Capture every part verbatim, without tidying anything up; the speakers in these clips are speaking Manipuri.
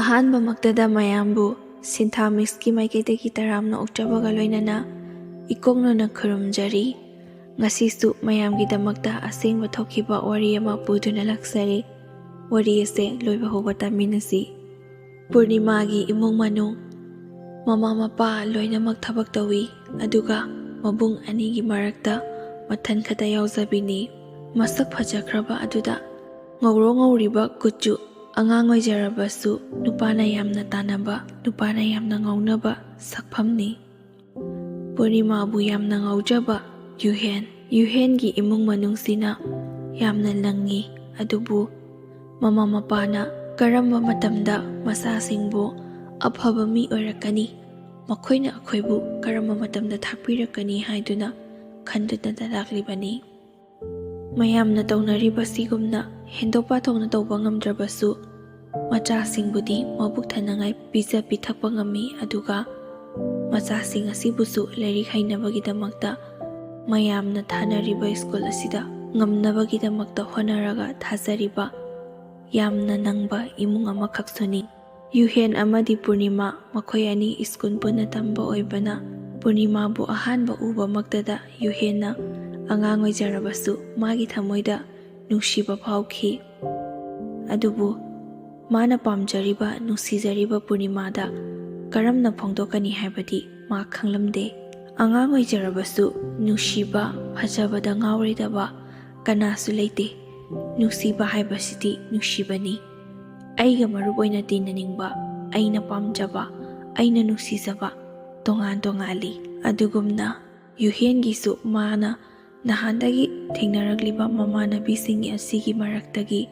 ꯑꯍꯥꯟꯕꯃꯛꯇꯗ ꯃꯌꯥꯝꯕꯨ ꯁꯤꯟꯊꯥ ꯃꯤꯛꯁꯀꯤ ꯃꯥꯏꯀꯩꯗꯒꯤ ꯇꯔꯥꯝꯅ ꯑꯣꯛꯆꯕꯒ ꯂꯣꯏꯅꯅ ꯏꯀꯣꯛꯅꯅ ꯈꯨꯔꯨꯝꯖꯔꯤ꯫ ꯉꯁꯤꯁꯨ ꯃꯌꯥꯝꯒꯤꯗꯃꯛꯇ ꯑꯁꯦꯡꯕ ꯊꯣꯛꯈꯤꯕ ꯋꯥꯔꯤ ꯑꯃ ꯄꯨꯗꯨꯅ ꯂꯥꯛꯆꯔꯤ꯫ ꯋꯥꯔꯤ ꯑꯁꯦ ꯂꯣꯏꯕ ꯍꯧꯕ ꯇꯥꯃꯤꯟꯅꯁꯤ꯫ ꯄꯨꯔꯅꯤꯃꯥꯒꯤ ꯏꯃꯨꯡ ꯃꯅꯨꯡ, ꯃꯃꯥ ꯃꯄꯥ ꯂꯣꯏꯅꯃꯛ ꯊꯕꯛ ꯇꯧꯏ, ꯑꯗꯨꯒ ꯃꯕꯨꯡ ꯑꯅꯤꯒꯤ ꯃꯔꯛꯇ ꯃꯊꯟ ꯈꯛꯇ ꯌꯥꯎꯖꯕꯤꯅꯤ꯫ ꯃꯁꯛ ꯐꯖꯈ꯭ꯔꯕ ꯑꯗꯨꯗ ꯉꯧꯔꯣꯛ ꯉꯧꯔꯤꯕ ꯀꯨꯆꯨ, ꯑꯉꯥꯡ ꯑꯣꯏꯖꯔꯕꯁꯨ ꯅꯨꯄꯥꯅ ꯌꯥꯝꯅ ꯇꯥꯟꯅꯕ, ꯅꯨꯄꯥꯅ ꯌꯥꯝꯅ ꯉꯥꯎꯅꯕ ꯁꯛꯐꯝꯅꯤ꯫ ꯄꯨꯔꯅꯤꯃꯥꯕꯨ ꯌꯥꯝꯅ ꯉꯥꯎꯖꯕ ꯌꯨꯍꯦꯟ꯫ ꯌꯨꯍꯦꯟꯒꯤ ꯏꯃꯨꯡ ꯃꯅꯨꯡꯁꯤꯅ ꯌꯥꯝꯅ ꯂꯪꯉꯤ, ꯑꯗꯨꯕꯨ ꯃꯃꯥ ꯃꯄꯥꯅ ꯀꯔꯝꯕ ꯃꯇꯝꯗ ꯃꯆꯥꯁꯤꯡꯕꯨ ꯑꯐꯕ ꯃꯤ ꯑꯣꯏꯔꯛꯀꯅꯤ, ꯃꯈꯣꯏꯅ ꯑꯩꯈꯣꯏꯕꯨ ꯀꯔꯝꯕ ꯃꯇꯝꯗ ꯊꯥꯛꯄꯤꯔꯛꯀꯅꯤ ꯍꯥꯏꯗꯨꯅ ꯈꯟꯗꯨꯅꯇ ꯂꯥꯛꯂꯤꯕꯅꯤ꯫ ꯃꯌꯥꯝꯅ ꯇꯧꯅꯔꯤꯕꯁꯤꯒꯨꯝꯅ ꯍꯦꯟꯗꯣꯛ ꯄꯥꯊꯣꯛꯅ ꯇꯧꯕ ꯉꯝꯗ꯭ꯔꯕꯁꯨ, ꯃꯆꯥꯁꯤꯡꯕꯨꯗꯤ ꯃꯕꯨꯛ ꯊꯟꯅꯉꯥꯏ ꯄꯤꯖ ꯄꯤꯊꯛꯄ ꯉꯝꯃꯤ, ꯑꯗꯨꯒ ꯃꯆꯥꯁꯤꯡ ꯑꯁꯤꯕꯨꯁꯨ ꯂꯥꯏꯔꯤꯛ ꯍꯩꯅꯕꯒꯤꯗꯃꯛꯇ ꯃꯌꯥꯝꯅ ꯊꯥꯅꯔꯤꯕ ꯁ꯭ꯀꯨꯜ ꯑꯁꯤꯗ ꯉꯝꯅꯕꯒꯤꯗꯃꯛꯇ ꯍꯣꯠꯅꯔꯒ ꯊꯥꯖꯔꯤꯕ ꯌꯥꯝꯅ ꯅꯪꯕ ꯏꯃꯨꯡ ꯑꯃꯈꯛꯁꯨꯅꯤ꯫ ꯌꯨꯍꯦꯟ ꯑꯃꯗꯤ ꯄꯨꯔꯅꯤꯃꯥ, ꯃꯈꯣꯏ ꯑꯅꯤ ꯁ꯭ꯀꯨꯜ ꯄꯨꯟꯅ ꯇꯝꯕ ꯑꯣꯏꯕꯅ, ꯄꯨꯔꯅꯤꯃꯥꯕꯨ ꯑꯍꯥꯟꯕ ꯎꯕꯃꯛꯇꯗ ꯌꯨꯍꯦꯟꯅ ꯑꯉꯥꯡ ꯑꯣꯏꯖꯔꯕꯁꯨ ꯃꯥꯒꯤ ꯊꯃꯣꯏꯗ ꯅꯨꯡꯁꯤꯕ ꯐꯥꯎꯈꯤ꯫ ꯑꯗꯨꯕꯨ ꯃꯥꯅ ꯄꯥꯝꯖꯔꯤꯕ, ꯅꯨꯡꯁꯤꯖꯔꯤꯕ ꯄꯨꯔꯅꯤꯃꯥꯗ ꯀꯔꯝꯅ ꯐꯣꯡꯗꯣꯛꯀꯅꯤ ꯍꯥꯏꯕꯗꯤ ꯃꯥ ꯈꯪꯂꯝꯗꯦ꯫ ꯑꯉꯥꯡ ꯑꯣꯏꯖꯔꯕꯁꯨ ꯅꯨꯡꯁꯤꯕ, ꯐꯖꯕꯗ ꯉꯥꯎꯔꯣꯏꯗꯕ ꯀꯅꯥꯁꯨ ꯂꯩꯇꯦ꯫ ꯅꯨꯡꯁꯤꯕ ꯍꯥꯏꯕꯁꯤꯗꯤ ꯅꯨꯡꯁꯤꯕꯅꯤ꯫ ꯑꯩꯒ ꯃꯔꯨꯞ ꯑꯣꯏꯅ ꯇꯤꯟꯅꯅꯤꯡꯕ, ꯑꯩꯅ ꯄꯥꯝꯖꯕ, ꯑꯩꯅ ꯅꯨꯡꯁꯤꯖꯕ ꯇꯣꯉꯥꯟ ꯇꯣꯉꯥꯜꯂꯤ꯫ ꯑꯗꯨꯒꯨꯝꯅ ꯌꯨꯍꯦꯟꯒꯤꯁꯨ ꯃꯥꯅ ꯅꯍꯥꯟꯗꯒꯤ ꯊꯦꯡꯅꯔꯛꯂꯤꯕ ꯃꯃꯥꯟꯅꯕꯤꯁꯤꯡ ꯑꯁꯤꯒꯤ ꯃꯔꯛꯇꯒꯤ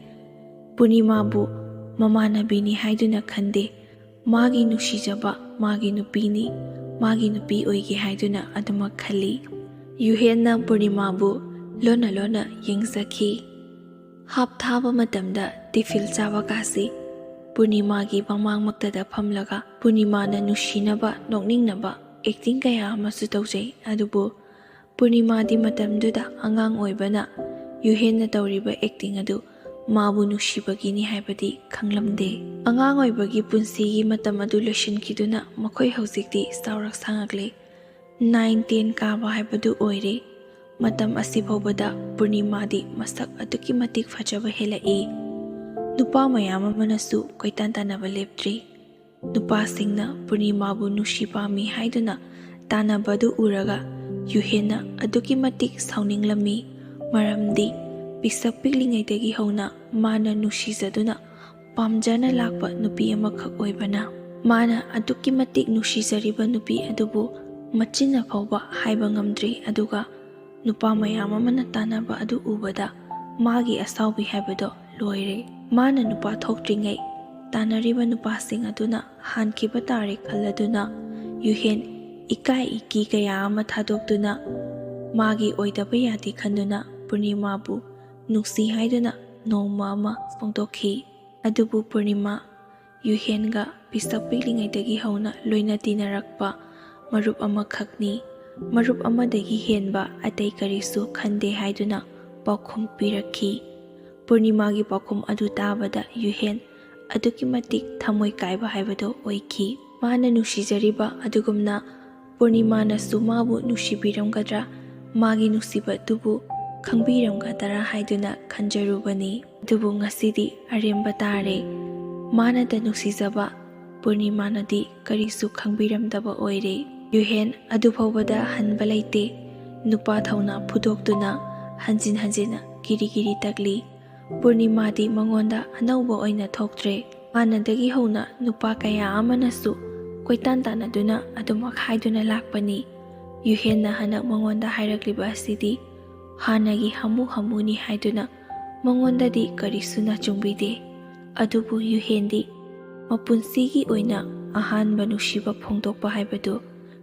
ꯄꯨꯔꯅꯤꯃꯥꯕꯨ ꯃꯃꯥꯟꯅꯕꯤꯅꯤ ꯍꯥꯏꯗꯨꯅ ꯈꯟꯗꯦ꯫ ꯃꯥꯒꯤ ꯅꯨꯡꯁꯤꯖꯕ, ꯃꯥꯒꯤ ꯅꯨꯄꯤꯅꯤ, ꯃꯥꯒꯤ ꯅꯨꯄꯤ ꯑꯣꯏꯒꯦ ꯍꯥꯏꯗꯨꯅ ꯑꯗꯨꯃꯛ ꯈꯜꯂꯤ꯫ ꯌꯨꯍꯦꯟꯅ ꯄꯨꯔꯅꯤꯃꯥꯕꯨ ꯂꯣꯟꯅ ꯂꯣꯟꯅ ꯌꯦꯡꯖꯈꯤ꯫ ꯍꯥꯞ ꯊꯥꯕ ꯃꯇꯝꯗ ꯇꯤꯐꯤꯜ ꯆꯥꯕ ꯀꯥꯁꯤ꯫ ꯄꯨꯔꯅꯤꯃꯥꯒꯤ ꯃꯃꯥꯡꯃꯛꯇꯗ ꯐꯝꯂꯒ ꯄꯨꯔꯅꯤꯃꯥꯅ ꯅꯨꯡꯁꯤꯅꯕ, ꯅꯣꯛꯅꯤꯡꯅꯕ ꯑꯦꯛꯇꯤꯡ ꯀꯌꯥ ꯑꯃꯁꯨ ꯇꯧꯖꯩ꯫ ꯑꯗꯨꯕꯨ ꯄꯨꯔꯅꯤꯃꯥꯗꯤ ꯃꯇꯝꯗꯨꯗ ꯑꯉꯥꯡ ꯑꯣꯏꯕꯅ ꯌꯨꯍꯦꯟꯅ ꯇꯧꯔꯤꯕ ꯑꯦꯛꯇꯤꯡ ꯑꯗꯨ ꯃꯥꯕꯨ ꯅꯨꯡꯁꯤꯕꯒꯤꯅꯤ ꯍꯥꯏꯕꯗꯤ ꯈꯪꯂꯝꯗꯦ꯫ ꯑꯉꯥꯡ ꯑꯣꯏꯕꯒꯤ ꯄꯨꯟꯁꯤꯒꯤ ꯃꯇꯝ ꯑꯗꯨ ꯂꯣꯏꯁꯤꯟꯈꯤꯗꯨꯅ ꯃꯈꯣꯏ ꯍꯧꯖꯤꯛꯇꯤ ꯆꯥꯎꯔꯛ ꯁꯥꯡꯉꯛꯂꯦ꯫ ꯅꯥꯏꯟ ꯇꯦꯟ ꯀꯥꯕ ꯍꯥꯏꯕꯗꯨ ꯑꯣꯏꯔꯦ꯫ ꯃꯇꯝ ꯑꯁꯤ ꯐꯥꯎꯕꯗ ꯄꯨꯔꯅꯤꯃꯥꯗꯤ ꯃꯁꯛ ꯑꯗꯨꯛꯀꯤ ꯃꯇꯤꯛ ꯐꯖꯕ ꯍꯦꯜꯂꯛꯏ꯫ ꯅꯨꯄꯥ ꯃꯌꯥꯝ ꯑꯃꯅꯁꯨ ꯀꯣꯏꯇꯥꯟ ꯇꯥꯟꯅꯕ ꯂꯦꯞꯇ꯭ꯔꯤ꯫ ꯅꯨꯄꯥꯁꯤꯡꯅ ꯄꯨꯔꯅꯤꯃꯥꯕꯨ ꯅꯨꯡꯁꯤ ꯄꯥꯝꯃꯤ ꯍꯥꯏꯗꯨꯅ ꯇꯥꯟꯅꯕꯗꯨ ꯎꯔꯒ ꯌꯨꯍꯦꯟꯅ ꯑꯗꯨꯛꯀꯤ ꯃꯇꯤꯛ ꯁꯥꯎꯅꯤꯡꯂꯝꯃꯤ꯫ ꯃꯔꯝꯗꯤ ꯄꯤꯁꯛ ꯄꯤꯛꯂꯤꯉꯩꯗꯒꯤ ꯍꯧꯅ ꯃꯥꯅ ꯅꯨꯡꯁꯤꯖꯗꯨꯅ ꯄꯥꯝꯖꯅ ꯂꯥꯛꯄ ꯅꯨꯄꯤ ꯑꯃꯈꯛ ꯑꯣꯏꯕꯅ, ꯃꯥꯅ ꯑꯗꯨꯛꯀꯤ ꯃꯇꯤꯛ ꯅꯨꯡꯁꯤꯖꯔꯤꯕ ꯅꯨꯄꯤ ꯑꯗꯨꯕꯨ ꯃꯆꯤꯟꯅ ꯐꯥꯎꯕ ꯍꯥꯏꯕ ꯉꯝꯗ꯭ꯔꯤ꯫ ꯑꯗꯨꯒ ꯅꯨꯄꯥ ꯃꯌꯥꯝ ꯑꯃꯅ ꯇꯥꯟꯅꯕ ꯑꯗꯨ ꯎꯕꯗ ꯃꯥꯒꯤ ꯑꯁꯥꯎꯕꯤ ꯍꯥꯏꯕꯗꯣ ꯂꯣꯏꯔꯦ꯫ ꯃꯥꯅ ꯅꯨꯄꯥ ꯊꯣꯛꯇ꯭ꯔꯤꯉꯩ ꯇꯥꯟꯅꯔꯤꯕ ꯅꯨꯄꯥꯁꯤꯡ ꯑꯗꯨꯅ ꯍꯥꯟꯈꯤꯕ ꯇꯥꯔꯦ ꯈꯜꯂꯗꯨꯅ ꯌꯨꯍꯦꯟ ꯏꯀꯥꯏ ꯏꯀꯤ ꯀꯌꯥ ꯑꯃ ꯊꯥꯗꯣꯛꯇꯨꯅ ꯃꯥꯒꯤ ꯑꯣꯏꯗꯕ ꯌꯥꯗꯦ ꯈꯟꯗꯨꯅ ꯄꯨꯔꯅꯤꯃꯥꯕꯨ ꯅꯨꯡꯁꯤ ꯍꯥꯏꯗꯨꯅ ꯅꯣꯡꯃ ꯑꯃ ꯐꯣꯡꯗꯣꯛꯈꯤ꯫ ꯑꯗꯨꯕꯨ ꯄꯨꯔꯅꯤꯃꯥ ꯌꯨꯍꯦꯟꯒ ꯄꯤꯁꯛ ꯄꯤꯛꯂꯤꯉꯩꯗꯒꯤ ꯍꯧꯅ ꯂꯣꯏꯅ ꯇꯤꯟꯅꯔꯛꯄ ꯃꯔꯨꯞ ꯑꯃꯈꯛꯅꯤ꯫ ꯃꯔꯨꯞ ꯑꯃꯗꯒꯤ ꯍꯦꯟꯕ ꯑꯇꯩ ꯀꯔꯤꯁꯨ ꯈꯟꯗꯦ ꯍꯥꯏꯗꯨꯅ ꯄꯥꯎꯈꯨꯝ ꯄꯤꯔꯛꯈꯤ꯫ ꯄꯨꯔꯅꯤꯃꯥꯒꯤ ꯄꯥꯎꯈꯨꯝ ꯑꯗꯨ ꯇꯥꯕꯗ ꯌꯨꯍꯦꯟ ꯑꯗꯨꯛꯀꯤ ꯃꯇꯤꯛ ꯊꯃꯣꯏ ꯀꯥꯏꯕ ꯍꯥꯏꯕꯗꯨ ꯑꯣꯏꯈꯤ꯫ ꯃꯥꯅ ꯅꯨꯡꯁꯤꯖꯔꯤꯕ ꯑꯗꯨꯒꯨꯝꯅ ꯄꯨꯔꯅꯤꯃꯥꯅꯁꯨ ꯃꯥꯕꯨ ꯅꯨꯡꯁꯤꯕꯤꯔꯝꯒꯗ꯭ꯔꯥ, ꯃꯥꯒꯤ ꯅꯨꯡꯁꯤꯕꯗꯨꯕꯨ ꯈꯪꯕꯤꯔꯝꯒꯗ꯭ꯔꯥ ꯍꯥꯏꯗꯨꯅ ꯈꯟꯖꯔꯨꯕꯅꯤ꯫ ꯑꯗꯨꯕꯨ ꯉꯁꯤꯗꯤ ꯑꯔꯦꯝꯕ ꯇꯥꯔꯦ꯫ ꯃꯥꯅꯗ ꯅꯨꯡꯁꯤꯖꯕ ꯄꯨꯔꯅꯤꯃꯥꯅꯗꯤ ꯀꯔꯤꯁꯨ ꯈꯪꯕꯤꯔꯝꯗꯕ ꯑꯣꯏꯔꯦ꯫ ꯌꯨꯍꯦꯟ ꯑꯗꯨ ꯐꯥꯎꯕꯗ ꯍꯟꯕ ꯂꯩꯇꯦ꯫ ꯅꯨꯄꯥ ꯊꯧꯅꯥ ꯐꯨꯗꯣꯛꯇꯨꯅ ꯍꯟꯖꯤꯟ ꯍꯟꯖꯤꯟꯅ ꯀꯤꯔꯤ ꯀꯤꯔꯤ ꯇꯛꯂꯤ꯫ ꯄꯨꯔꯅꯤꯃꯥꯗꯤ ꯃꯉꯣꯟꯗ ꯑꯅꯧꯕ ꯑꯣꯏꯅ ꯊꯣꯛꯇ꯭ꯔꯦ꯫ ꯍꯥꯟꯅꯗꯒꯤ ꯍꯧꯅ ꯅꯨꯄꯥ ꯀꯌꯥ ꯑꯃꯅꯁꯨ ꯀꯣꯏꯇꯥꯟ ꯇꯥꯟꯅꯗꯨꯅ ꯑꯗꯨꯃꯛ ꯍꯥꯏꯗꯨꯅ ꯂꯥꯛꯄꯅꯤ꯫ ꯌꯨꯍꯦꯟꯅ ꯍꯟꯗꯛ ꯃꯉꯣꯟꯗ ꯍꯥꯏꯔꯛꯂꯤꯕ ꯑꯁꯤꯗꯤ ꯍꯥꯟꯅꯒꯤ ꯍꯥꯃꯨ ꯍꯥꯃꯨꯅꯤ ꯍꯥꯏꯗꯨꯅ ꯃꯉꯣꯟꯗꯗꯤ ꯀꯔꯤꯁꯨ ꯅꯆꯨꯡꯕꯤꯗꯦ꯫ ꯑꯗꯨꯕꯨ ꯌꯨꯍꯦꯟꯗꯤ ꯃꯄꯨꯟꯁꯤꯒꯤ ꯑꯣꯏꯅ ꯑꯍꯥꯟꯕ ꯅꯨꯡꯁꯤꯕ ꯐꯣꯡꯗꯣꯛꯄ ꯍꯥꯏꯕꯗꯨ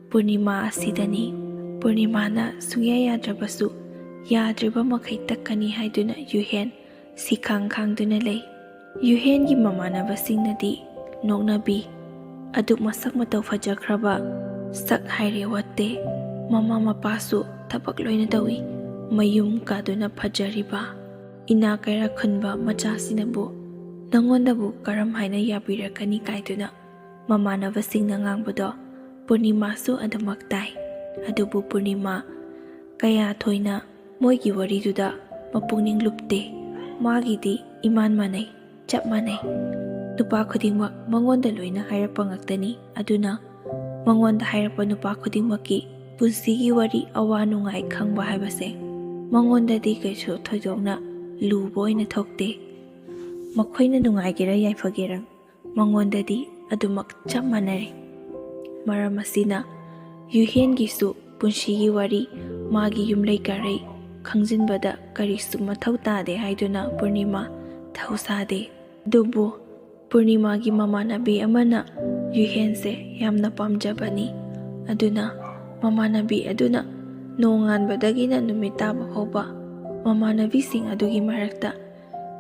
ꯄꯨꯔꯅꯤꯃꯥ ꯑꯁꯤꯗꯅꯤ꯫ ꯄꯨꯔꯅꯤꯃꯥꯅ ꯁꯨꯡꯌꯥ ꯌꯥꯗ꯭ꯔꯕꯁꯨ ꯌꯥꯗ꯭ꯔꯤꯕ ꯃꯈꯩ ꯇꯛꯀꯅꯤ ꯍꯥꯏꯗꯨꯅ ꯌꯨꯍꯦꯟ ꯁꯤꯈꯥꯡ ꯈꯥꯡꯗꯨꯅ ꯂꯩ꯫ ꯌꯨꯍꯦꯟꯒꯤ ꯃꯃꯥꯟꯅꯕꯁꯤꯡꯅꯗꯤ ꯅꯣꯛꯅꯕꯤ꯫ ꯑꯗꯨꯛ ꯃꯁꯛ ꯃꯇꯧ ꯐꯖꯈ꯭ꯔꯕ, ꯁꯛ ꯍꯥꯏꯔꯦ ꯋꯥꯠꯇꯦ, ꯃꯃꯥ ꯃꯄꯥꯁꯨ ꯊꯕꯛ ꯂꯣꯏꯅ ꯇꯧꯏ, ꯃꯌꯨꯝ ꯀꯥꯗꯨꯅ ꯐꯖꯔꯤꯕ꯫ ꯏꯅꯥꯛ ꯀꯩꯔꯥꯛ ꯈꯨꯟꯕ ꯃꯆꯥꯁꯤꯅꯕꯨ ꯅꯪꯉꯣꯟꯗꯕꯨ ꯀꯔꯝ ꯍꯥꯏꯅ ꯌꯥꯕꯤꯔꯛꯀꯅꯤ ꯀꯥꯏꯗꯨꯅ ꯃꯃꯥꯟꯅꯕꯁꯤꯡꯅ ꯉꯥꯡꯕꯗꯣ ꯄꯨꯔꯅꯤꯃꯥꯁꯨ ꯑꯗꯨꯃꯛ ꯇꯥꯏ꯫ ꯑꯗꯨꯕꯨ ꯄꯨꯔꯅꯤꯃꯥ ꯀꯌꯥ ꯊꯣꯏꯅ ꯃꯣꯏꯒꯤ ꯋꯥꯔꯤꯗꯨꯗ ꯃꯄꯨꯛꯅꯤꯡ ꯂꯨꯞꯇꯦ꯫ ꯃꯥꯒꯤꯗꯤ ꯏꯃꯥꯟ ꯃꯥꯟꯅꯩ, ꯆꯞ ꯃꯥꯟꯅꯩ꯫ ꯅꯨꯄꯥ ꯈꯨꯗꯤꯡꯃꯛ ꯃꯉꯣꯟꯗ ꯂꯣꯏꯅ ꯍꯥꯏꯔꯛꯄ ꯉꯥꯛꯇꯅꯤ꯫ ꯑꯗꯨꯅ ꯃꯉꯣꯟꯗ ꯍꯥꯏꯔꯛꯄ ꯅꯨꯄꯥ ꯈꯨꯗꯤꯡꯃꯛꯀꯤ ꯄꯨꯟꯁꯤꯒꯤ ꯋꯥꯔꯤ, ꯑꯋꯥ ꯅꯨꯡꯉꯥꯏ ꯈꯪꯕ ꯍꯥꯏꯕꯁꯦ ꯃꯉꯣꯟꯗꯗꯤ ꯀꯩꯁꯨ ꯊꯣꯏꯗꯣꯛꯅ ꯂꯨꯕ ꯑꯣꯏꯅ ꯊꯣꯛꯇꯦ꯫ ꯃꯈꯣꯏꯅ ꯅꯨꯡꯉꯥꯏꯒꯦꯔꯥ ꯌꯥꯏꯐꯒꯦꯔꯥ, ꯃꯉꯣꯟꯗꯗꯤ ꯑꯗꯨꯃꯛ ꯆꯞ ꯃꯥꯟꯅꯔꯦ꯫ ꯃꯔꯝ ꯑꯁꯤꯅ ꯌꯨꯍꯦꯟꯒꯤꯁꯨ ꯄꯨꯟꯁꯤꯒꯤ ꯋꯥꯔꯤ, ꯃꯥꯒꯤ ꯌꯨꯝ ꯂꯩꯀꯥꯔꯩ ꯈꯪꯖꯤꯟꯕꯗ ꯀꯔꯤꯁꯨ ꯃꯊꯧ ꯇꯥꯗꯦ ꯍꯥꯏꯗꯨꯅ ꯄꯨꯔꯅꯤꯃꯥ ꯊꯧꯁꯥꯗꯦ꯫ ꯑꯗꯨꯕꯨ ꯄꯨꯔꯅꯤꯃꯥꯒꯤ ꯃꯃꯥꯟꯅꯕꯤ ꯑꯃꯅ ꯌꯨꯍꯦꯟꯁꯦ ꯌꯥꯝꯅ ꯄꯥꯝꯖꯕꯅꯤ꯫ ꯑꯗꯨꯅ ꯃꯃꯥꯟꯅꯕꯤ ꯑꯗꯨꯅ ꯅꯣꯡꯉꯥꯟꯕꯗꯒꯤꯅ ꯅꯨꯃꯤꯠ ꯇꯥꯕ ꯐꯥꯎꯕ ꯃꯃꯥꯟꯅꯕꯤꯁꯤꯡ ꯑꯗꯨꯒꯤ ꯃꯔꯛꯇ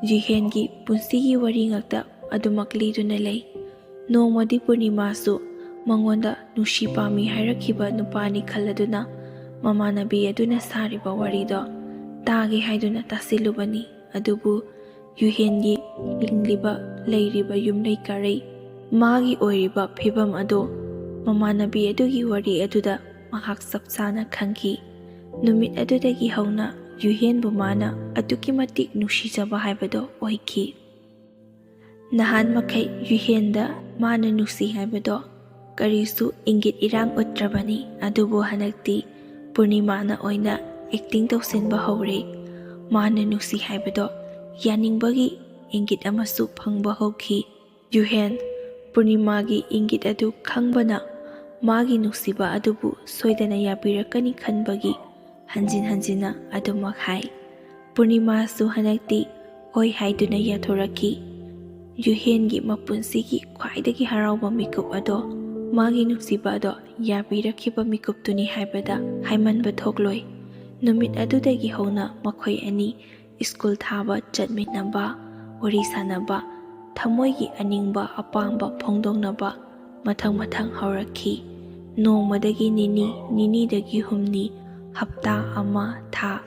ꯌꯨꯍꯦꯟꯒꯤ ꯄꯨꯟꯁꯤꯒꯤ ꯋꯥꯔꯤ ꯉꯥꯛꯇ ꯑꯗꯨꯃꯛ ꯂꯤꯗꯨꯅ ꯂꯩ꯫ ꯅꯣꯡꯃꯗꯤ ꯄꯨꯔꯅꯤꯃꯥꯁꯨ ꯃꯉꯣꯟꯗ ꯅꯨꯡꯁꯤ ꯄꯥꯝꯃꯤ ꯍꯥꯏꯔꯛꯈꯤꯕ ꯅꯨꯄꯥꯅꯤ ꯈꯜꯂꯗꯨꯅ ꯃꯃꯥꯟꯅꯕꯤ ꯑꯗꯨꯅ ꯁꯥꯔꯤꯕ ꯋꯥꯔꯤꯗꯣ ꯇꯥꯒꯦ ꯍꯥꯏꯗꯨꯅ ꯇꯥꯁꯤꯜꯂꯨꯕꯅꯤ꯫ ꯑꯗꯨꯕꯨ ꯌꯨꯍꯦꯟꯒꯤ ꯍꯤꯡꯂꯤꯕ, ꯂꯩꯔꯤꯕ ꯌꯨꯝ ꯂꯩꯀꯥꯔꯩ, ꯃꯥꯒꯤ ꯑꯣꯏꯔꯤꯕ ꯐꯤꯕꯝ ꯑꯗꯣ ꯃꯃꯥꯟꯅꯕꯤ ꯑꯗꯨꯒꯤ ꯋꯥꯔꯤ ꯑꯗꯨꯗ ꯃꯍꯥꯛ ꯆꯞ ꯆꯥꯅ ꯈꯪꯈꯤ꯫ ꯅꯨꯃꯤꯠ ꯑꯗꯨꯗꯒꯤ ꯍꯧꯅ ꯌꯨꯍꯦꯟꯕꯨ ꯃꯥꯅ ꯑꯗꯨꯛꯀꯤ ꯃꯇꯤꯛ ꯅꯨꯡꯁꯤꯖꯕ ꯍꯥꯏꯕꯗꯣ ꯑꯣꯏꯈꯤ꯫ ꯅꯍꯥꯟ ꯃꯈꯩ ꯌꯨꯍꯦꯟꯗ ꯃꯥꯅ ꯅꯨꯡꯁꯤ ꯍꯥꯏꯕꯗꯣ ꯀꯔꯤꯁꯨ ꯏꯪꯒꯤꯠ ꯏꯔꯥꯡ ꯎꯠꯇ꯭ꯔꯕꯅꯤ꯫ ꯑꯗꯨꯕꯨ ꯍꯟꯗꯛꯇꯤ ꯄꯨꯔꯅꯤꯃꯥꯅ ꯑꯣꯏꯅ ꯑꯦꯛꯇꯤꯡ ꯇꯧꯁꯤꯟꯕ ꯍꯧꯔꯦ꯫ ꯃꯥꯅ ꯅꯨꯡꯁꯤ ꯍꯥꯏꯕꯗꯣ ꯌꯥꯅꯤꯡꯕꯒꯤ ꯏꯪꯒꯤꯠ ꯑꯃꯁꯨ ꯐꯪꯕ ꯍꯧꯈꯤ꯫ ꯌꯨꯍꯦꯟ, ꯄꯨꯔꯅꯤꯃꯥꯒꯤ ꯏꯪꯒꯤꯠ ꯑꯗꯨ ꯈꯪꯕꯅ ꯃꯥꯒꯤ ꯅꯨꯡꯁꯤꯕ ꯑꯗꯨꯕꯨ ꯁꯣꯏꯗꯅ ꯌꯥꯕꯤꯔꯛꯀꯅꯤ ꯈꯟꯕꯒꯤ ꯍꯟꯖꯤꯟ ꯍꯟꯖꯤꯟꯅ ꯑꯗꯨꯃꯛ ꯍꯥꯏ꯫ ꯄꯨꯔꯅꯤꯃꯥꯁꯨ ꯍꯟꯗꯛꯇꯤ ꯍꯣꯏ ꯍꯥꯏꯗꯨꯅ ꯌꯥꯊꯣꯔꯛꯈꯤ꯫ ꯌꯨꯍꯦꯟꯒꯤ ꯃꯄꯨꯟꯁꯤꯒꯤ ꯈ꯭ꯋꯥꯏꯗꯒꯤ ꯍꯔꯥꯎꯕ ꯃꯤꯀꯨꯞ ꯑꯗꯣ ꯃꯥꯒꯤ ꯅꯨꯡꯁꯤꯕ ꯑꯗꯣ ꯌꯥꯕꯤꯔꯛꯈꯤꯕ ꯃꯤꯀꯨꯞꯇꯨꯅꯤ ꯍꯥꯏꯕꯗ ꯍꯥꯏꯃꯟꯕ ꯊꯣꯛꯂꯣꯏ꯫ ꯅꯨꯃꯤꯠ ꯑꯗꯨꯗꯒꯤ ꯍꯧꯅ ꯃꯈꯣꯏ ꯑꯅꯤ ꯁ꯭ꯀꯨꯜ ꯊꯥꯕ ꯆꯠꯃꯤꯟꯅꯕ, ꯋꯥꯔꯤ ꯁꯥꯟꯅꯕ, ꯊꯃꯣꯏꯒꯤ ꯑꯅꯤꯡꯕ ꯑꯄꯥꯝꯕ ꯐꯣꯡꯗꯣꯛꯅꯕ ꯃꯊꯪ ꯃꯊꯪ ꯍꯧꯔꯛꯈꯤ꯫ ꯅꯣꯡꯃꯗꯒꯤ ꯅꯤꯅꯤ, ꯅꯤꯅꯤꯗꯒꯤ ꯍꯨꯝꯅꯤ, ꯍꯞꯇꯥ ꯑꯃ, ꯊꯥ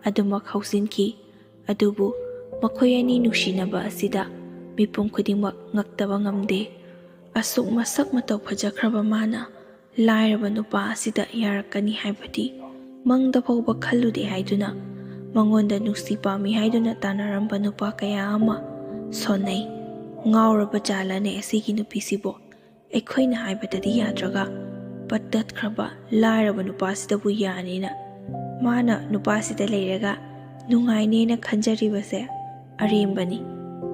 ꯑꯗꯨꯃꯛ ꯍꯧꯖꯤꯟꯈꯤ꯫ ꯑꯗꯨꯕꯨ ꯃꯈꯣꯏ ꯑꯅꯤ ꯅꯨꯡꯁꯤꯅꯕ ꯑꯁꯤꯗ ꯃꯤꯄꯨꯝ ꯈꯨꯗꯤꯡꯃꯛ ꯉꯛꯇꯕ ꯉꯝꯗꯦ꯫ ꯑꯁꯨꯛ ꯃꯁꯛ ꯃꯇꯧ ꯐꯖꯈ꯭ꯔꯕ ꯃꯥꯅ ꯂꯥꯏꯔꯕ ꯅꯨꯄꯥ ꯑꯁꯤꯗ ꯌꯥꯔꯛꯀꯅꯤ ꯍꯥꯏꯕꯗꯤ ꯃꯪꯗ ꯐꯥꯎꯕ ꯈꯜꯂꯨꯗꯦ ꯍꯥꯏꯗꯨꯅ ꯃꯉꯣꯟꯗ ꯅꯨꯡꯁꯤ ꯄꯥꯝꯃꯤ ꯍꯥꯏꯗꯨꯅ ꯇꯥꯟꯅꯔꯝꯕ ꯅꯨꯄꯥ ꯀꯌꯥ ꯑꯃ ꯁꯣꯟꯅꯩ꯫ ꯉꯥꯎꯔꯕ ꯖꯥꯠꯂꯅꯦ ꯑꯁꯤꯒꯤ ꯅꯨꯄꯤꯁꯤꯕꯣ? ꯑꯩꯈꯣꯏꯅ ꯍꯥꯏꯕꯗꯗꯤ ꯌꯥꯗ꯭ꯔꯒ ꯄꯠ ꯇꯠꯈ꯭ꯔꯕ ꯂꯥꯏꯔꯕ ꯅꯨꯄꯥꯁꯤꯗꯕꯨ ꯌꯥꯅꯤꯅ ꯃꯥꯅ ꯅꯨꯄꯥꯁꯤꯗ ꯂꯩꯔꯒ ꯅꯨꯡꯉꯥꯏꯅꯦꯅ ꯈꯟꯖꯔꯤꯕꯁꯦ ꯑꯔꯦꯝꯕꯅꯤ꯫